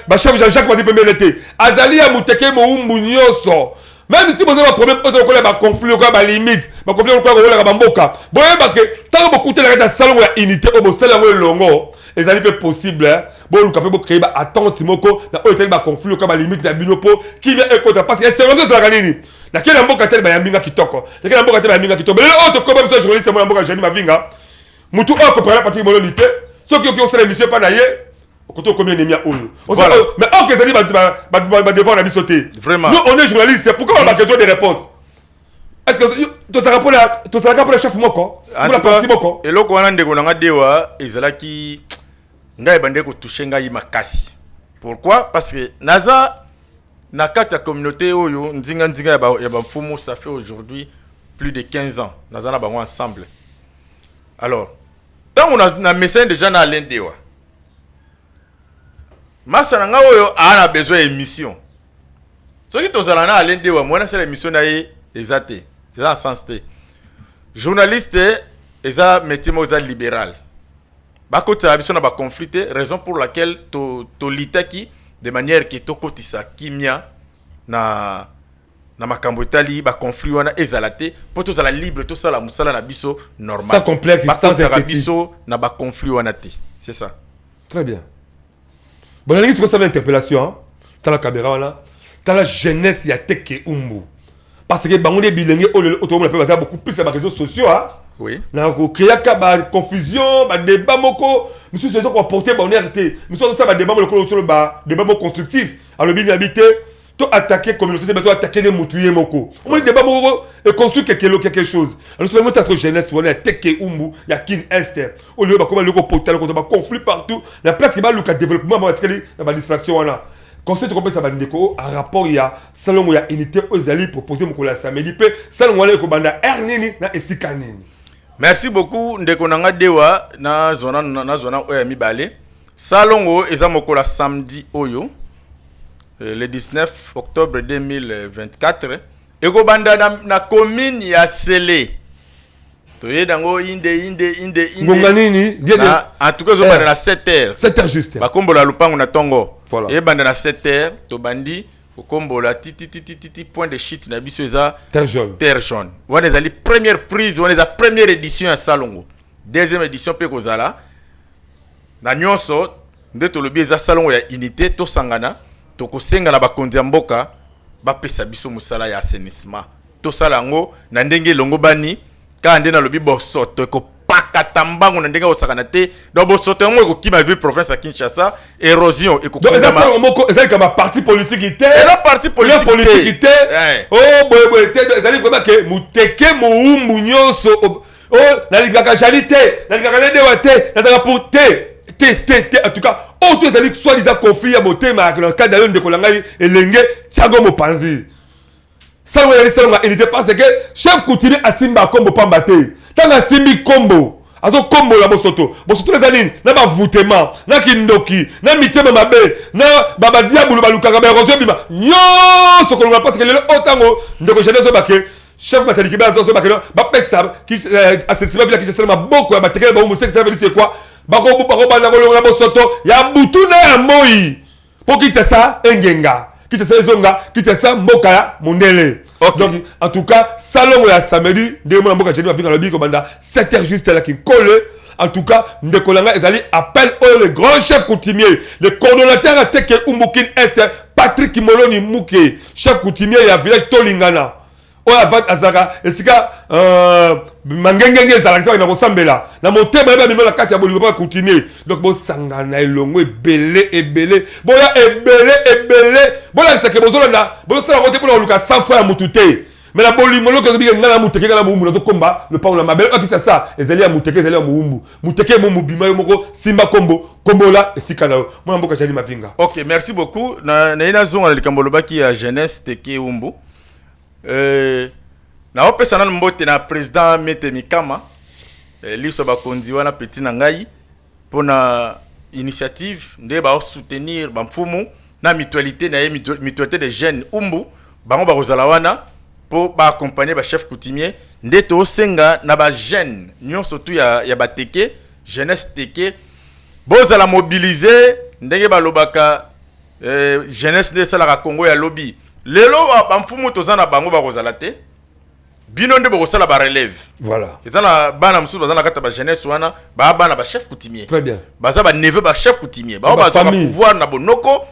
bachef Jean-Jacques bazi pembeni te, azali ya moteke mowumbu nyonso. Même si boza baproblème oyo lokola baconflit, lokola balimite, baconflit lokola kokolaka bamboka, boyeba ke ntango bokutelaka ta salongo ya unité oyo bosala yango elongo, ezali mpe possible boluka mpe bocréer baentente moko na oyo etali baconflit, lokola balimite na bino, mpo kimia ekota. Parce que esengo ezalaka nini? Nakei na mboka te, bayambinga kitoko. Nakei na mboka te, bayambinga kitoko. Lelo oyo tokoba biso journaliste, mona mboka Jani Mavinga, mutu oyo akopana Patrik Moloni te. Soki oki osala émission epa na ye, okoki okomi ennemi ya oyo. Mais or ezali badevoir na biso te. Vraiment. Nous, on est journaliste. Pourquoi on a droit de réponse? Est ce que tozalaka mpona chef moko, mpona parti moko? Eloko wana, ndeko na nga Dewa, ezalaki ngai ebandeki kotouche ngai makasi. Pourquoi? Parce que naza na kati ya communauté oyo nzinga nzinga ya bamfumu. Ça fait aujourd'hui plus de 15 ans naza na bango ensemble. Alors ntango na mesani déjà na Alain Dewa, masa na ngai oyo aa na besoin ya émission, soki tozala na Alain Dewa, mwana asala émission na ye eza te, eza na sens te. Journaliste eza métier moko eza libéral, bakotisaka biso na baconflit te. Raison pour laquelle tolitaki de manière ke tokotisa kimia na makambo etali baconflit wana ezala te, mpo tozala libre, tosala mosala na biso normal. Sans complexe, sans Bakotisaka inquiétude. biso na baconflit wana te, c'est ça. Très bien. Bon, nalingi sikoyo osala interpellation, hein? Tala caméra wana, tala jeunesse ya Teke Umbu, parce que bango nde bilenge oyo lelo otomona mpe baza beaucoup plus ya baréseaux sociaux, hein? Oui. Na kokreaka baconfusion, badébat moko misusu eza koapporte bonheur te. Misusu azosala badébat mo lokolo osolo, badébat moko constructif, alobi nini? Abi te to attaquer communauté te, to attaquer nde motu ye moko. Omoni débat moko econstruire quelque chose. Alors soki mota jeunesse wana ya Teke Umbu ya Kin Est, oyo lelo bakoma lelo kopota, lokoza baconflit partout, na place ke baluka développement, ba batikali na badistraction wana. Conseil tokopesa bandeko en rapport ya salongo ya unité oyo ezali proposé mokolo ya samedi, mpe salongo wana ekobanda heure nini na esika nini? Merci beaucoup, ndeko na nga Dewa. Nazwa na oyo ya mibale. Salongo eza mokolo ya samedi oyo, le 19 octobre 2024, ekobanda na commune ya Sele. Toyei yango inde inde inde inde. Ngonga nini? En tout cas ezobanda na 7 heures. 7 heures juste. Bakombola lupango na ntongo. Voilà. Eyebanda na 7 heures, tobandi kokombola tititititi. Point de chute na biso eza Terre Jaune. Terre Jaune. Wana ezali première prise, wana eza première édition ya salongo. Deuxième édition mpe kozala na nyonso. Nde tolobi eza salongo ya unité, tosangana. Tokosenga na bakonzi ya mboka bapesa biso mosala ya assainissement, tosala yango na ndenge elongo bani. Kaka nde nalobi, bosoto ekopakata mbango na ndenge akosakana te. Donc bosoto yango ekokima ville province ya Kinshasa, érosion. Donc eza salongo moko ezali kama parti politique te? Eza parti politique te. O boyeboye te. Ezali vraiment ke muteke mowumbu nyonso o nalingaka jali te, nalingaka nedewa te, nazalaka pour te te te te. En tout cas oyo to ezali soi-disant conflit ya motema na kati na yo, ndeko na ngai elenge, tiango mopanzi. Salongo ezali salongo ya unité, parce que chef coutumier asimba kombo pamba te. Ntango asimbi kombo, azokombola bosoto. Bosoto eza nini? Na bavutema, na kindoki, na mitema mabe, na badiabulu balukaka baérosion ebima nyonso kolongola. Parce que lelo oyo ntango ndeko jane azobake, chef Mataliki azobake, bapesa asesima ville ya Kinshasa na maboko ya batekele baumu sek, ça veut dire c'est quoi? Bakobanda kolongola bosoto ya butu na ya moi, mpo Kinshasa engenga, Kinshasa ezonga Kinshasa, mboka ya mondele. Donc en tout cas salongo ya samedi, ndenge mona mboka Jeni Mavinga alobi, kobanda 7 heures juste alaki nkole. En tout cas, ndeko na ngai, ezali appel oyo le grand chef coutumier, le coordonnateur Ateke Umbukin Est, Patrick Moloni Muke, chef coutumier ya village Tolingana, oyo azalaka esika mangengenge ezalaka, eza na kosambela na motema ye, bamema na kati ya bolingo mpo coutumier. Donc bosangana elongo ebele ebele, boya ebele ebele, bolakisake bozolanda, bozosala yango te mpona koluka 100 fois ya mutu te, mais na bolingo. Loki ozobike ngai na muteke, ngai na mowumbu, nazokomba lopango na mabele oyo Kinshasa ezali ya muteke, ezali ya mowumbu. Muteke mowumbu, bima yo moko, simba kombo, kombola esika na yo. Mwana mboka Jali Mavinga. Ok, merci beaucoup. Na naye nazonga na likambo olobaki ya jeunesse Teke Umbu. Naopesa nanu mbote na président Mete Mikama, liso bakonzi wana, petit na ngai, mpona initiative nde baosoutenir bamfumu na mutualité na ye, mutualité des jeunes Umbu. Bango bakozala wana mpo baaccompagne bachef coutumier. Nde tosenga na bajeune nyonso tu ya bateke, jeunesse teke, bozala mobilisé. Ndenge balobaka, jeunesse nde esalaka Congo ya lobi. Lelo bamfumu toza na bango bakozala te, bino nde bokosala barelève. Eza na bana mosusu baza na kati ya bajeunesse wana, baa bana bachef coutumier. Très bien. Baza baneveu bachef coutumier, bao bazwaka pouvoir na bonoko,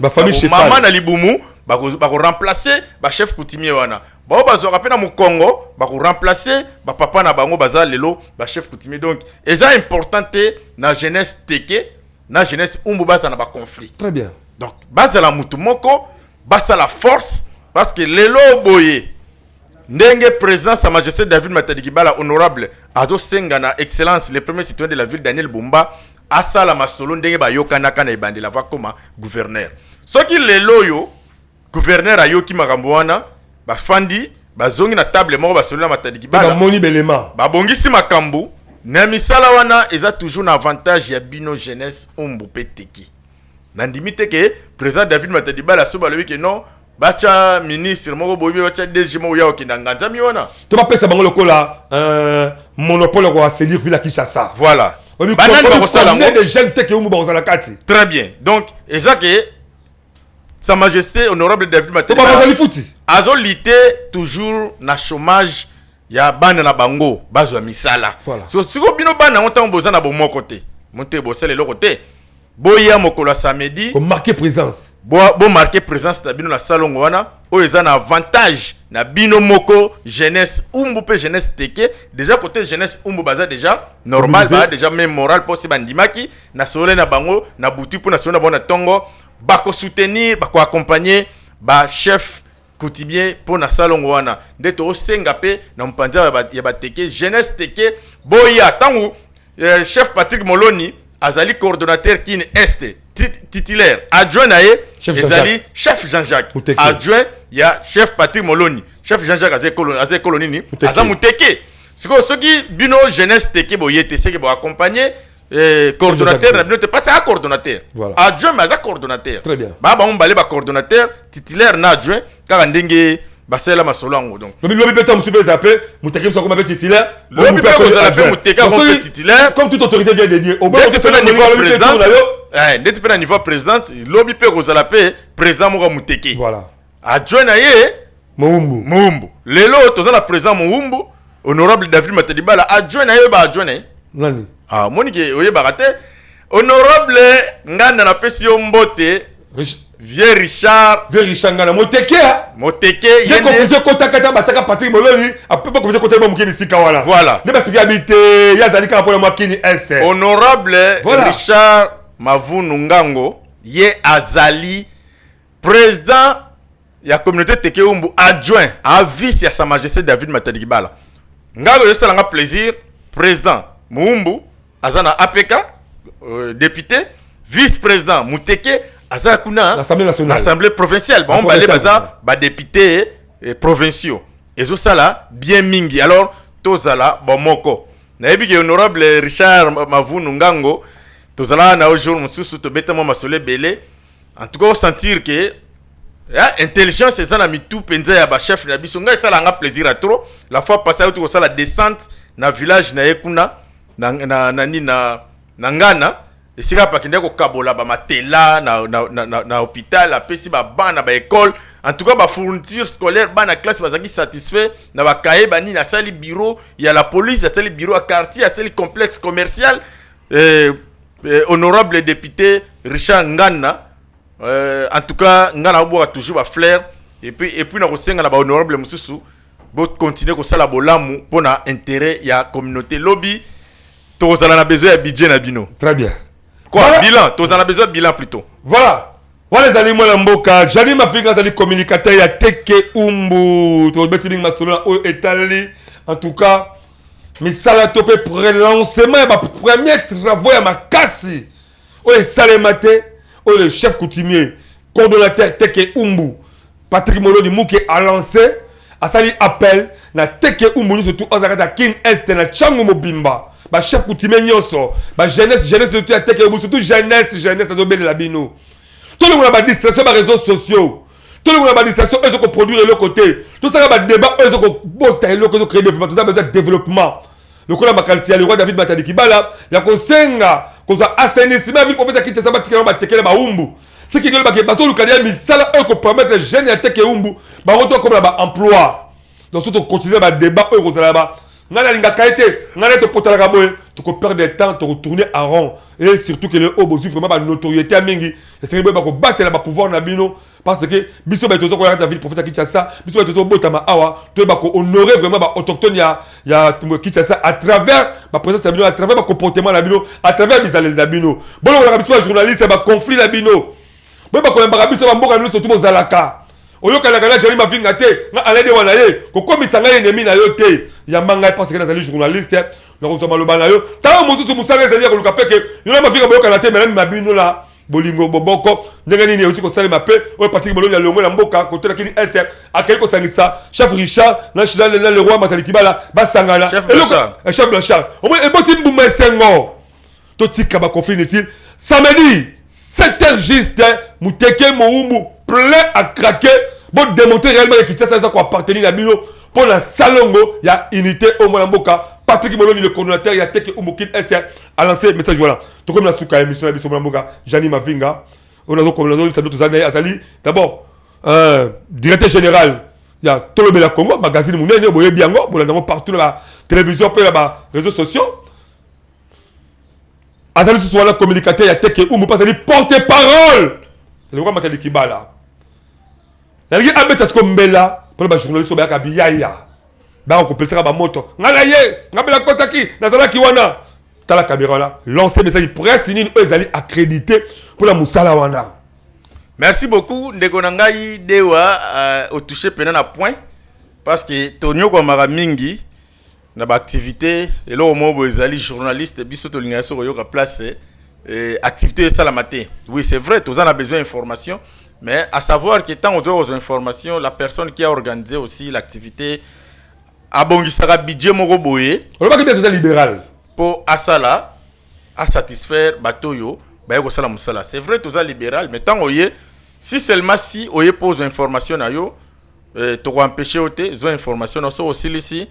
mama na libumu, bakoremplace bachef coutumier wana. Bao bazwaka mpe na mokongo, bakoremplace bapapa na bango baza lelo bachef coutumier. Donc eza important te na jeunesse teke na jeunesse umbu baza na baconflit. Très bien. Donc bazala mutu moko, basala force, parce que lelo boye ndenge président Sa Majesté David Matadi Kibala honorable azosenga na Excellence le premier citoyen de la ville Daniel Bumba asala masolo ndenge bayokanaka na ebandeli ava koma gouverneur. Soki lelo oyo gouverneur ayoki makambo wana, bafandi, bazongi na table moko, basolo na Matadi Kibala, bamoni belema, babongisi makambo na misala wana, eza toujours na avantage ya bino jeunesse umbu mpe teki. Nandimi te ke président David Matadi Bala so balobi ke non, batya ministre moko boyebi, batya DG moko ya kokenda nganzami wana. To bapesa bango lokola monopole ya koassainir ville ya Kinshasa. Voilà, banani bakosala yango? De jeunes teke umbu bakozala kati. Très bien. Donc eza ke Sa Majesté honorable David Matadi bazali futi. Azolutter toujours na chômage ya bana na bango, bazwa misala. So sikoyo bino bana yango, ntango boza na bomoko te, mote bosala eloko te. Boya mokolo ya samedi. Komarquer présence. Bomarquer présence na bino na salongo wana oyo eza na avantage na bino moko jeunesse umbu mpe jeunesse teke. Déjà côté jeunesse umbu baza déjà normal, baza déjà même moral, mpo se bandimaki na solo na bango na butu, mpo na solo na bango na ntongo, bakosoutenir, bakoaccompagner bachef coutumier mpo na salongo wana. Nde tosenga mpe na mopanzi ya bateke, jeunesse teke, boya ntango chef Patrick Moloni azali coordonnateur Kin Est titulaire, adjoint na ye ezali chef Jean-Jacques, adjoint ya chef Patrick Moloni. Chef Jean-Jacques aza ekolo nini? Aza muteke. Sikoyo soki bino jeunesse teke boye te, seke boaccompagner coordonnateur na bino te, parce que aza coordonnateur adjoint, mais aza coordonnateur. Très bien. Baa bango mibale bacoordonnateur titulaire na adjoint, kaka ndenge basalela masolo yango. Donc lobi lobi mpe to mosusu mpe eza mpe muteke mosu akoma mpe titulaire. Lobi mpe kozala mpe muteke akoma mpe titulaire. Comme toute autorité vient de Dieu. Ndeti mpe na niveau présidence, ndeti mpe na niveau présidente, lobi mpe kozala mpe président moko ya muteke, adjoint na ye Moumbu. Moumbu. Lelo toza na président Moumbu honorable David Matadibala, adjoint na ye, ba adjoint na ye. Nani? Ah, monike oyebaka te. Honorable Nganda, napesi yo mbote. Vieux Richard. Vieux Richard Nganda moteke. Moteke. Ye confusion ekotaka ta batiaka Patrick Moloni ape, confusion ekotaka moke bisika wana. Nde basiki abi te, ye azali kaka mpona mwa Kin Est. Honorable Richard Mavunu Ngango, ye azali président ya communauté teke umbu, adjoint a vice ya Sa Majesté David Matadi Kibala. Ngai oyo esalanga plaisir, président Muumbu aza na APK, député, vice président muteke aza kuna. L'Assemblée nationale. Assemblée provinciale. Bango bale baza badéputé provinciaux, ezosala bien mingi. Alors tozala bomoko. Nayebi ke honorable Richard Mavunu Ngango, tozalaka na yo jour mosusu, tobeta mwa masolo ebele. En tout cas osentir ke ya intelligence eza na mitu mpenza ya bachef na biso. Ngai esalanga plaisir ya trop. La fois passée auti kosala descente na village na ye kuna na Ngana, esika bakende kokabola bamatela na hôpital, apesi babana baécole, en tout cas bafourniture scolaire, bana classe bazalaki satisfait na bakaye banini. Asali bureau ya la police, asali bureau ya quartier, asali complexe commercial. Honorable député Richard Ngana, en tout cas nga na obwaka toujours bafleur. Et puis na kosenga na bahonorable mosusu bocontinue kosala bolamu mpona intérêt ya communauté. Lobi tokozala na besoin ya budget na bino. Très bien. Quoi? Voilà. Bilan, tozala na besoin ya bilan plutôt. Voilà, wana ezali mwana mboka Jani Mafinga, azali communicateur ya teke umbu. Tobeti mingi masolo na oyo etali en tout cas misala to mpe prelancement ya bapremier travaux ya makasi oyo esalema te, oyo le chef coutumier coordonnateur teke umbu Patrick Moloni Muke a lancé, asali appel na teke umbu nyonso tu azala kati ya Kin Est na ntango mobimba, bachef coutumier nyonso, bajeunesse, jeunesse tu ya teke umbu, surtout jeunesse, jeunesse azobelela bino: tolongola badistraction, baréseaux sociaux, tolongola badistraction oyo ezokoproduire eloko te. Tosala badébat oyo ezokobota eloko, ezocréer développement. Toza besoin développement lokola makanisi ya le roi David Matadi Kibala ya kosenga kozwa assainissement ya ville province ya Kinshasa, batikela batekele baumbu. Ce qui elobake bazoluka ya misala oyo kopermettre jeune ya Teke Humbu bango to akomela baemploi. Donc so tocontinue badébat oyo kozala ba ngai nalingaka ye te, ngai na topotalaka boye, tokoperdre temps, tokotourner en rond. Et surtout que oyo bozwi vraiment banotoriété ya mingi, esengeli boye bakobatela bapouvoir na bino, parce que biso bato toza koyaka ta ville prophète ya Kinshasa, biso bato tozobotama awa, toyeba kohonorer vraiment baautochtone ya Kinshasa à travers baprésence na bino, à travers bacomportement na bino, à travers bizaleli na bino. Bolongolaka biso bajournaliste, baconflit na bino. Boyeba koyambaka biso bamboka nyonso tu bozalaka. Oyokanaka na Jali Mavinga te, nga alede wana ye kokomisa ngai ennemi na yo te. Yamba ngai parce que nazali journaliste, nakozwa maloba na yo. Ntango mosusu mosala ezali ya koluka peke yo na Mavinga boyokana te, melami mabino na bolingo boboko. Ndenge nini euti kosalema mpe oyo Patrik Boloni alongwe na mboka kotela kini Est, akei kosangisa chef Richard na le roi Matali Kibala, basangana. Chef Blanchard. Chef Blanchard omoi eboti mbuma esengo. Totika baconflit inutile. Samedi 7 heures juste, Muteke Mowumbu plein à craquer. Bodémontrer réellement que Kinshasa eza koappartenir na bino mpo na salongo ya unité oyo mwana mboka Patrik Moloni, le coordonnateur ya Teke Humbu Kin Est, a lancé message. Voilà, tokomi na suka ya émission na biso. Mwana mboka Jani Mavinga oyo nazokomisa biso, tozali na ye, azali d'abord directeur général ya Tolobela Congo, magazine monene boyebi yango, bolanda yango partout na batélévision mpe na baréseaux sociaux. Azali lisusu wana communicateur ya Teke Humbu mpe azali porte parole eloko Matali Kibala. Nalingi abeta siko mbela mpona bajournaliste oyo bayaka biyaya, baka kopelisaka bamoto. Ngai na ye, ngai mpe nakotaki, nazalaki wana. Tala caméra wana, lance message. Presse nini oyo ezali accrédité mpona mosala wana? Merci beaucoup, ndeko na ngai Dewa. Otouche pena na point, parce que tonyokwamaka mingi na baactivité. Eloko moko boye ezali journaliste, biso tolingaka so koyoka place activité esalama te. Oui, c'est vrai, toza na besoin information, mais à savoir que ntango ozoya kozwa information, la personne qui a organisé aussi l'activité abongisaka budget moko boye. Olobaki bien, toza libéral. Mpo asala asatisfaire bato oyo baye kosala mosala. C'est vrai, toza libéral, mais ntango oye, si seulement si oye mpo ozwa information na yo, tokoempêche yo te. Zwa information na so, osilisi,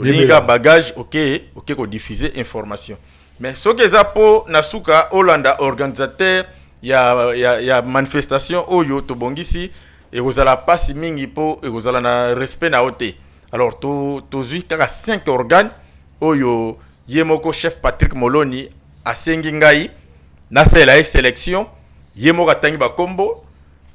olingi kaka bagage, oke kodiffuser information. Mais soki eza mpo na suka olanda organisateur ya manifestation oyo tobongisi, ekozala mpasi mingi mpo ekozala na respect na yo te. Alors tozwi kaka 5 organes oyo ye moko chef Patrick Moloni asengi ngai nasalela ye sélection. Ye moko atangi bakombo,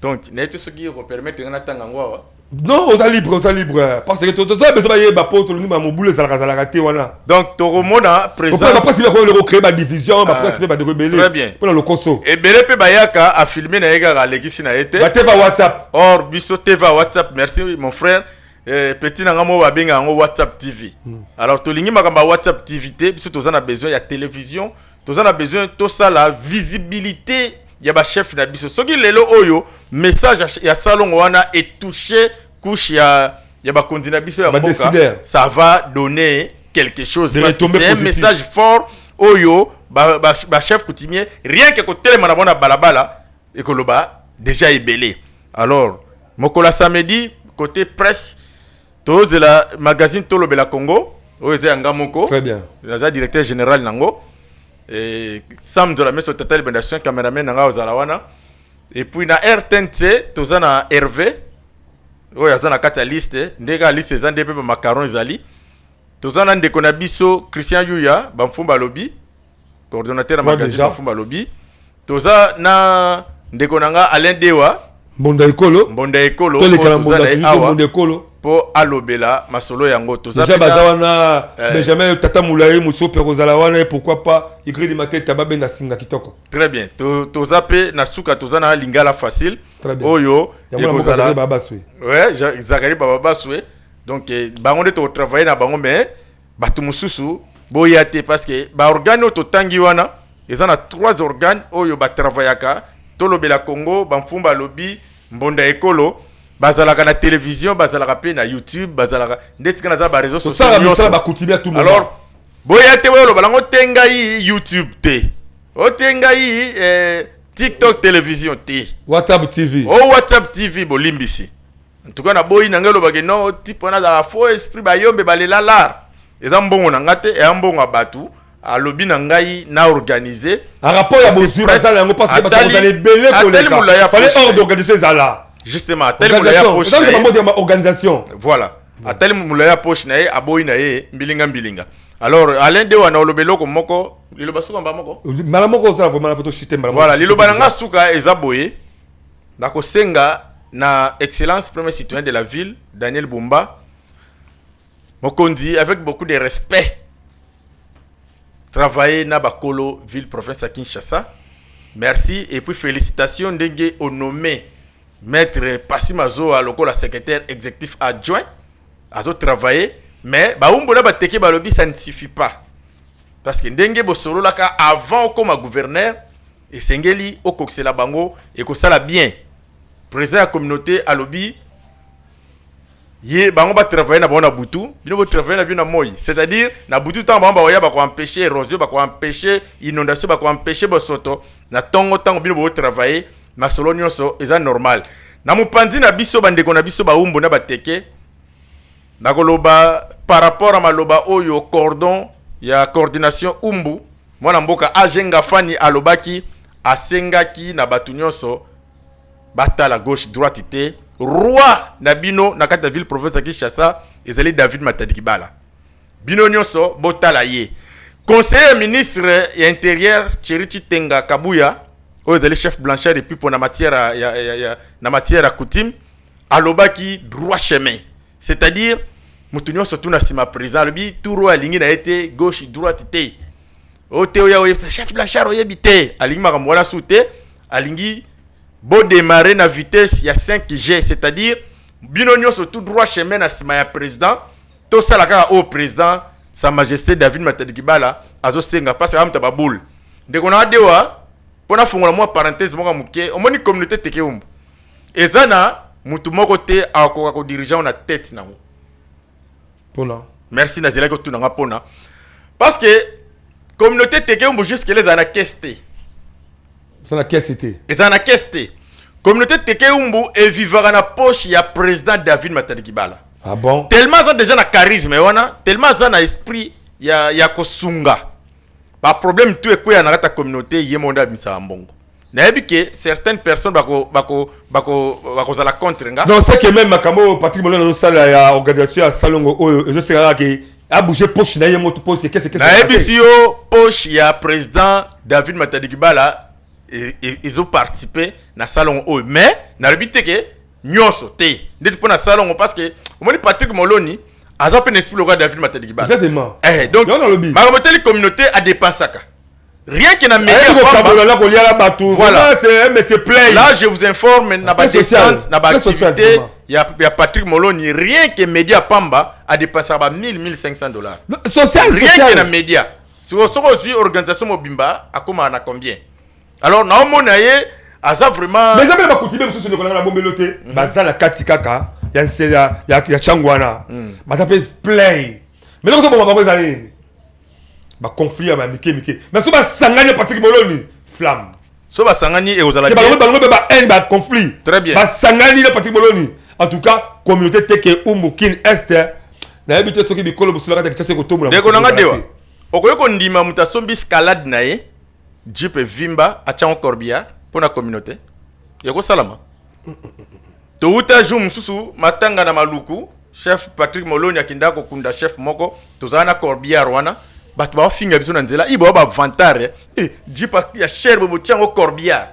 donc nayebi te soki ekopermettre ngai natanga yango awa. Non, oza libre, oza libre, parce que toza besoin bayeba po tolingi bamobulu ezalaka zalaka te wana. Donc tokomona présence bapresse bakoki kocréer badivision, bapresse mpe bandeko ebele. Très bien. Mpona lokoso. Ebele mpe bayaka, afilme na ye kaka, alekisi na ye te. Bateva WhatsApp. Or biso teva WhatsApp, merci mon frère. Petit na nga moko babenga yango WhatsApp TV. Alors tolingi makambo ya WhatsApp TV te. Biso toza na besoin ya télévision, toza na besoin tosala visibilité ya bachef na biso. Soki lelo oyo message ya salongo wana etouche couche ya bakonzi na biso ya mboka, Badécideur. ça va donner quelque chose, Des parce que retombées c'est un positives. message fort oyo bachef coutumier, rien que kotelema na bango na balabala, ekoloba déjà ebele. Alors mokolo ya samedi, côté presse, tozela magazine Tolobela Congo oyo eza ya nga moko. Très bien. Naza directeur général nango. Sam Nzola Meso, tata libenda soin, cameraman na nga ozala wana. Et puis na RTNC toza na Hervé oyo aza na kati ya liste. Ndenge kaka liste eza, nde mpe bamacaron ezali. Toza na ndeko na biso Christian Yuya Bamfumba alobi, coordonnateur ya magazine déjà. Bamfumba alobi. Toza na ndeko na nga Alain Dewa. Mbonda Ekolo. Mbonda Ekolo. Toleka na oyo toza mbonda na ye toujours. awa Mbonda Ekolo. Mpo alobela masolo yango. Toza déjà mpe baza wana. Benjamin tata molai mosusu mpe kozala wana, et pourquoi pas Igridi Mateta, babenda singa kitoko. Très bien. Toza mpe na suka, toza na Lingala Facile. Très bien. Oyo yango na mboka ekozala Zakari Babaswe. Ouais, Zakari Bababaswe. Donc bango nde tokotravaille na bango, mais bato mosusu boya te, parce que baorgane oyo totangi wana eza na trois organes oyo batravaillaka: Tolobela Congo, Bamfumba alobi, Mbonda Ekolo. Bazalaka na télévision, bazalaka mpe na YouTube, bazalaka ndeti kaka naza baréseau sociaux Tosala misala nyonso. Bakutimi ya tout moment. Alors boya te, boyoloba nango te ngai YouTube te, o te ngai TikTok télévision te. WhatsApp TV. O WhatsApp TV, bolimbisi. En tout cas naboyi na ngai olobaki non, type wana azalaka faux esprit, bayombe balela lar. Eza mbongo na nga te, eya mbongo ya bato. Alobi na ngai na organiser. En rapport ya bozwi basala yango parce que bato kozala ebele koleka, fallait ordre d'organisation ezala. Justement, atali molai ya poche na ye, organisation. Voilà, atali molai ya poche na ye, aboyi na ye mbilinga mbilinga. Alors Alain de wana oloba eloko moko, liloba suka mba moko. Mbala moko ozala vraiment na poto chute mbala. Voilà, liloba na nga suka eza boye: nakosenga na excellence premier citoyen de la ville Daniel Bumba Mokonzi, avec beaucoup de respect, travailler na bakolo ville province ya Kinshasa. Merci et puis félicitations ndenge onommé maître Pasi Mazoa lokola secrétaire exécutif adjoint. Azo travailler, mais baumbu na bateke balobi ça ne suffit pas, parce que ndenge bosololaka avant okoma gouverneur, esengeli okokisela bango, ekosala bien. Président ya communauté alobi ye bango batravaille na bango na butu, bino botravaille na bino na moi. C'est-à-dire na butu, ntango bango bakoya, bakoempêche érosion, bakoempêche inondation, bakoempêche bosoto. Na ntongo, ntango bino botravaille, masolo nyonso eza normal. Na mopanzi na biso, bandeko na biso baumbu na bateke, nakoloba par rapport a maloba oyo cordon ya coordination umbu, mwana mboka Ajenga Fani alobaki, asengaki na bato nyonso batala gauche droite te. Roi na bino na kati ya ville province ya Kinshasa ezali David Matadi Kibala. Bino nyonso botala ye. Conseiller ministre ya intérieur Thierry Chitenga Kabuya, oyo ezali chef Blanchard et puis mpo na matière ya na matière ya coutume, alobaki droit chemin, c'est-à-dire moto nyonso tuna nsima président. Alobi tour oyo alingi na ye te gauche droite te, oyo te oya oyebisa chef Blanchard oyebi te, alingi makambo wana su te. Alingi bodémarrer na vitesse ya 5G, c'est-à-dire bino nyonso tout droit chemin na nsima ya président. Tosala kaka oyo président Sa Majesté David Matadi Kibala azosenga, parce que amuta babule. Ndeko na adewa, mpo nafungola mwa parenthèse moko ya moke, omoni communauté teke umbu eza na mutu moko te akoka kodiriger na tête nango. Mpona? Merci, nazelaki otunanga mpona, parce que communauté teke umbu jusque là ezala na caisse te. Eza na caisse te. Ezala na caisse te. Communauté teke umbu evivaka na poche ya président David Matadi Kibala. Ah bon? Tellement aza déjà na charisme wana, tellement aza na esprit ya kosunga, baproblème tout ekweya na kati ya communauté, ye moko nde abimisaka mbongo. Nayebi ke certaines personnes bakozala contre nga. Non, c'est que même makambo oyo Patrick Molona azosala ya organisation ya salongo oyo, ezosenga kaka ke abouge poche na ye moto poche kese kese. Nayebisi yo, poche ya président David Matadi Kibala ezoparticipe na salongo oyo, mais nalobi te ke nyonso te ndeti mpo na salongo, parce que omoni Patrick Moloni aza mpe na esprit lokola David Matadi Kibala. Exactement. Eh, donc Yango nalobi. Makambo etali communauté, adépensaka rien que na ayebi média. Kokabola na kolia na bato. Voilà. Vraiment, c'est un monsieur play. Là, je vous informe, na Très social. badescente na Très social, baactivité vraiment. ya Patrick Moloni, rien que média pamba, adépensaka ba 1000 1500 $. Non, social. Rien Social. que na média. Soki ozwi organisation mobimba, akomaka na combien? Alors naomona ye aza vraiment Mais eza mpe bakutime mosusu, ndeko nanga, na bombelo te, baza na kati kaka ya nse ya ntango wana, baza mpe play. Mais eloko ozoboma bango eza nini? Baconflit ya bamike mike. Mais so basangani, Patrik Moloni flamme. So basangani, ekozala Ke bien. Bango mpe bahaine, baconflit. Très bien. Basangani na Patrik Moloni, en tout cas communauté teke umbu Kin Est, nayebi te soki bikolo mosusu na kati ya Kinshasa ekotombola. Ndeko nanga mosusu Dewa te. Okoki kondima moto asombi Escalade na ye, jeep evimba, atiango corbillard mpo na communauté? Ekosalama. Touta jour mosusu matanga na Maluku, chef Patrick Moloni akendaka kokunda chef moko, tozala na corbillard wana, bato baofinga biso na nzela, i bao bavantard, eh, jeep ya cher boye botiango corbillard.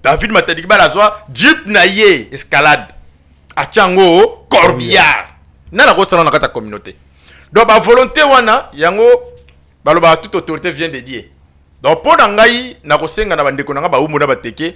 David Matadi Kibala azwa jeep na ye Escalade, atiango corbillard. Nani akosala na kati ya communauté? Donc bavolonté wana, yango balobaka toute autorité vient de Dieu. Donc mpo na ngai, nakosenga na bandeko na ngai bawumbu na bateke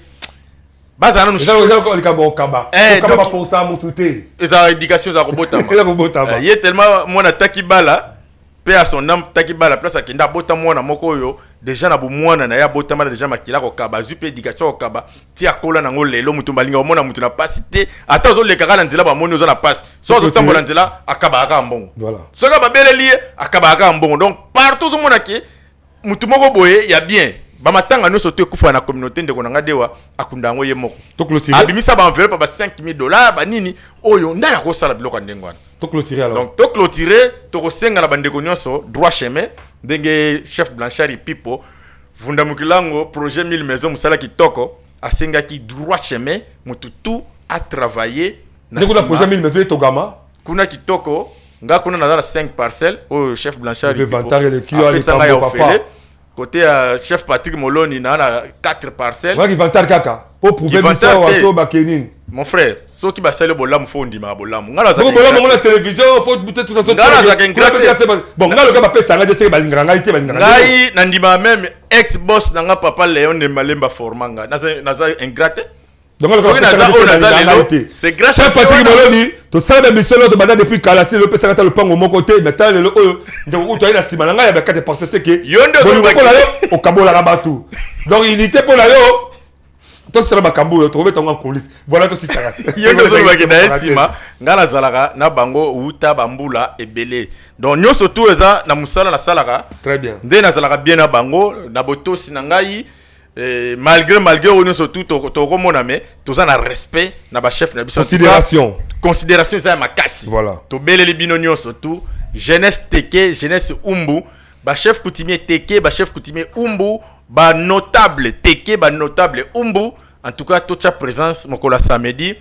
bazala nanu Eza likambo okaba. Eh, okaba. Donc baforsa motu te. Ezala éducation, ezala kobotama. Eza kobotama. Eh, ye tellement mwana taki bala mpe à son âme, taki bala place akende, abota mwana moko oyo déjà na bomwana na ye abotama na déjà makila kokaba, azwi mpe éducation kokaba ti akola nango. Lelo motu balinga komona motu na pasi te. Ata ozoleka kaka na nzela, bamoni oza na pasi, so azotambola nzela, akabaka kaka mbongo. Voilà. Soki babeleli ye, akabaka kaka mbongo. Donc partout ozomona ke motu moko boye ya bien, bamatanga nyonso to ekufa na communauté, ndeko na nga Dewa akunda yango ye moko. Toclôturer. Abimisa baenveloppe ba 5000 $, banini oyo ndai akosala biloko ya ndenge wana. Toclôturer alors. Donc toclôturer, tokosenga na bandeko nyonso droit chemin, ndenge chef Blanchard Pipo Vunda Mukilango, projet 1000 maison, mosala kitoko, asengaki droit chemin, motu tout a travailler na ndenge kuna nsima. Projet 1000 maison etongama. Kuna kitoko, nga kuna naza na 5 parcelles oyo chef Blanchard Mpe Pipo vantard eleki yo, apesanga ya likambo, papa. ofele. Côté ya chef Patrick Moloni, naa na 4 parcelles. Waki vantard kaka po prouver biso Vantard te. wato bakei nini. Mon frère, soki basali bolamu, fo ondimaka bolamu. Nga nazalaka Bongo bolamu ingrat. ngo na télévision, faut peut-être tout ça. Nga nazalaka ingrat te. Bon, nga loka bapesa nga te, seke balingaka ngai te, balingaka ngai. Ngai nandimaka même ex boss na nga, papa Léon ne Malemba, forma nga. Naza ingrat te. Donc loka Soki bapesa naza nga te, oyo seke naza balingaka lelo, ngai te. c'est grâce à Chef Patrick wana. Moloni, tosala bamission oyo tobanda depuis kala, ti lelo opesaka ta lopango moko te. Mais tala lelo oyo ndeko kutu aye na nsima na ngai ya bakate, parce que Yo nde bolingo ozolobaki. mpo na yo okabolaka bato, donc unité mpo na yo. Tosala makambo oyo tokobeta yango en coulisse. Voilà, tosisaka. Yo nde ozolobaki na ye nsima. Ngai nazalaka na bango wuta bambula ebele, donc nyonso tu eza na mosala nasalaka. Très bien. Nde nazalaka bien na bango na botosi na ngai, malgré oyo nyonso tu tokomona, me toza na respect na bachef na biso. En tout cas, Considération. considération eza ya makasi. Voilà. Tobeleli bino nyonso tu, jeunesse teke, jeunesse umbu, bachef coutumier teke, bachef coutumier umbu, banotable teke, banotable umbu. En tout cas, totya présence mokolo ya samedi.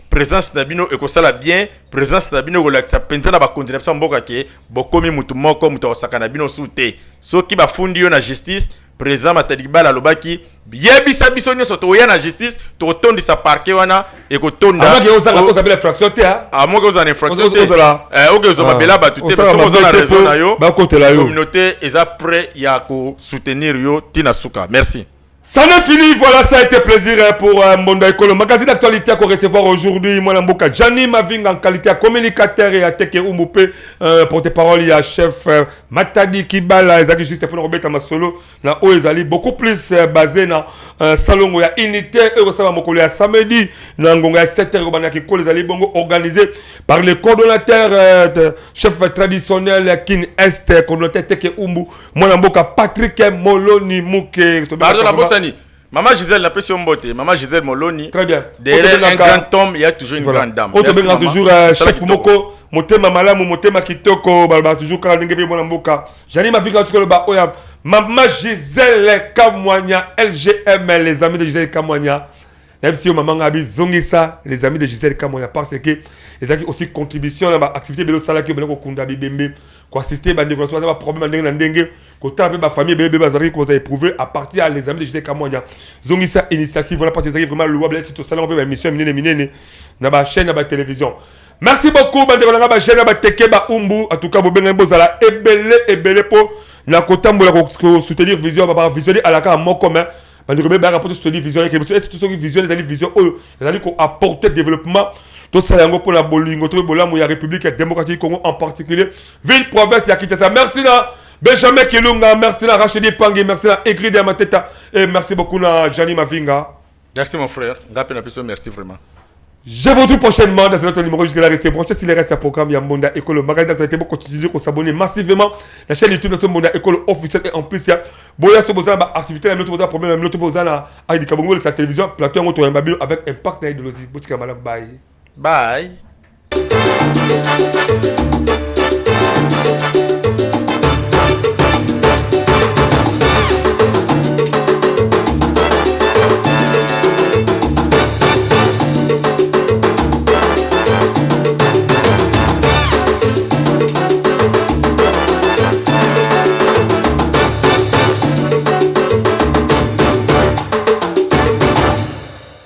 Présence na bino ekosala bien, présence na bino ekolakisa mpenza na bakonzi na biso ya mboka ke bokomi mutu moko, moto akosaka na bino su te. Soki bafundi yo na justice, président Matadi Kibala alobaki: yebisa biso nyonso, tokoya na justice, tokotondisa parquet wana, ekotonda. Amaki ozanga kozabela infraction te, ah. Amoki ozala na infraction te. Ozala Oke ozwa mabela bato te, osala soki oza na mabe te raison po na yo, bakotela yo. Communauté eza prêt ya kosoutenir yo ntina suka. Merci. Ça n'est fini, voilà, ça a été plaisir hein, pour Mbonda Ekolo. Magazine d'actualité qu'on recevoir aujourd'hui, moi, Mboka, Gianni Mavinga en qualité de communicateur et à Teke Umbupe, porte-parole, il y a chef Matadi Kibala, ezaki juste pour nous masolo, na oyo ezali beaucoup plus basé na salon ya unité, et ça va mokolo ya samedi, na ngonga ya 7h, bana ki kolo ezali bongo organisé par le coordonnateur chef traditionnel Kin Est, coordonnateur Teke Umbu, moi, Mboka Patrick Moloni Muke. Pardon, nabosani mama Gisèle, napesi yo mbote, mama Gisèle Moloni. Très bien. Derrière un grand homme, il y a toujours une Voilà. grande dame. Oyo Merci, tobengaka maman. toujours Mosala chef kitoko. moko motema malamu, motema kitoko, balobaka toujours kaka ndenge mpe mwana mboka Jani Mavika tuka loba oyo mama Gisèle Kamwanya, LGM, les amis de Gisèle Kamwanya. Nayebisi yo, mama nga bizongisa les amis de Gisèle Kamwanya, parce que ezalaki aussi contribution na baactivité ebele osalaki, obele kokunda bibembe, koassister bandeko na so baza baproblème ya ndenge na ndenge, kotala mpe bafamille ebele ebele bazalaki kozala éprouvé à partir ya les amis de Gisèle Kamwanya. Zongisa initiative wana, parce que ezalaki vraiment louable. Esi tosalango mpe baémission ya minene minene na bachaîne ya batélévision. Merci beaucoup, bandeko na nga, bachaîne ya bateke, baumbu. En tout cas, bobengani, bozala ebele ebele mpo na kotambola kosoutenir vision. Bavision alaka ya moko, mais bandeko ebele bayaka mpo tosoutenir vision ekele biso. Esi soki vision ezali vision oyo ezali koapporter développement, tosala yango mpona bolingo to mpe bolamu ya République ya démocratique du Congo, en particulier ville province ya Kinshasa. Merci na Benjamin Kilunga, merci na Rachidi Pangi, merci na Egride ya Mateta et merci beaucoup na Jani Mavinga. Merci, mon frère. Nga mpe napesi yo merci vraiment. Je vous retrouve prochainement dans un autre numéro. Jusque-là, restez branchés. S'il reste un programme, il y a Mbonda Ekolo, magazine d'actualité. Bon, continuez à s'abonner massivement. La chaîne YouTube, nous sommes Mbonda Ekolo officiel. Et en plus, il y a Boya Soboza, activité, la minute, problème, la minute, Bozana, Aïdi Kabongo, sa télévision, plateau, on avec impact na idéologie. Boutique, bye. Bye.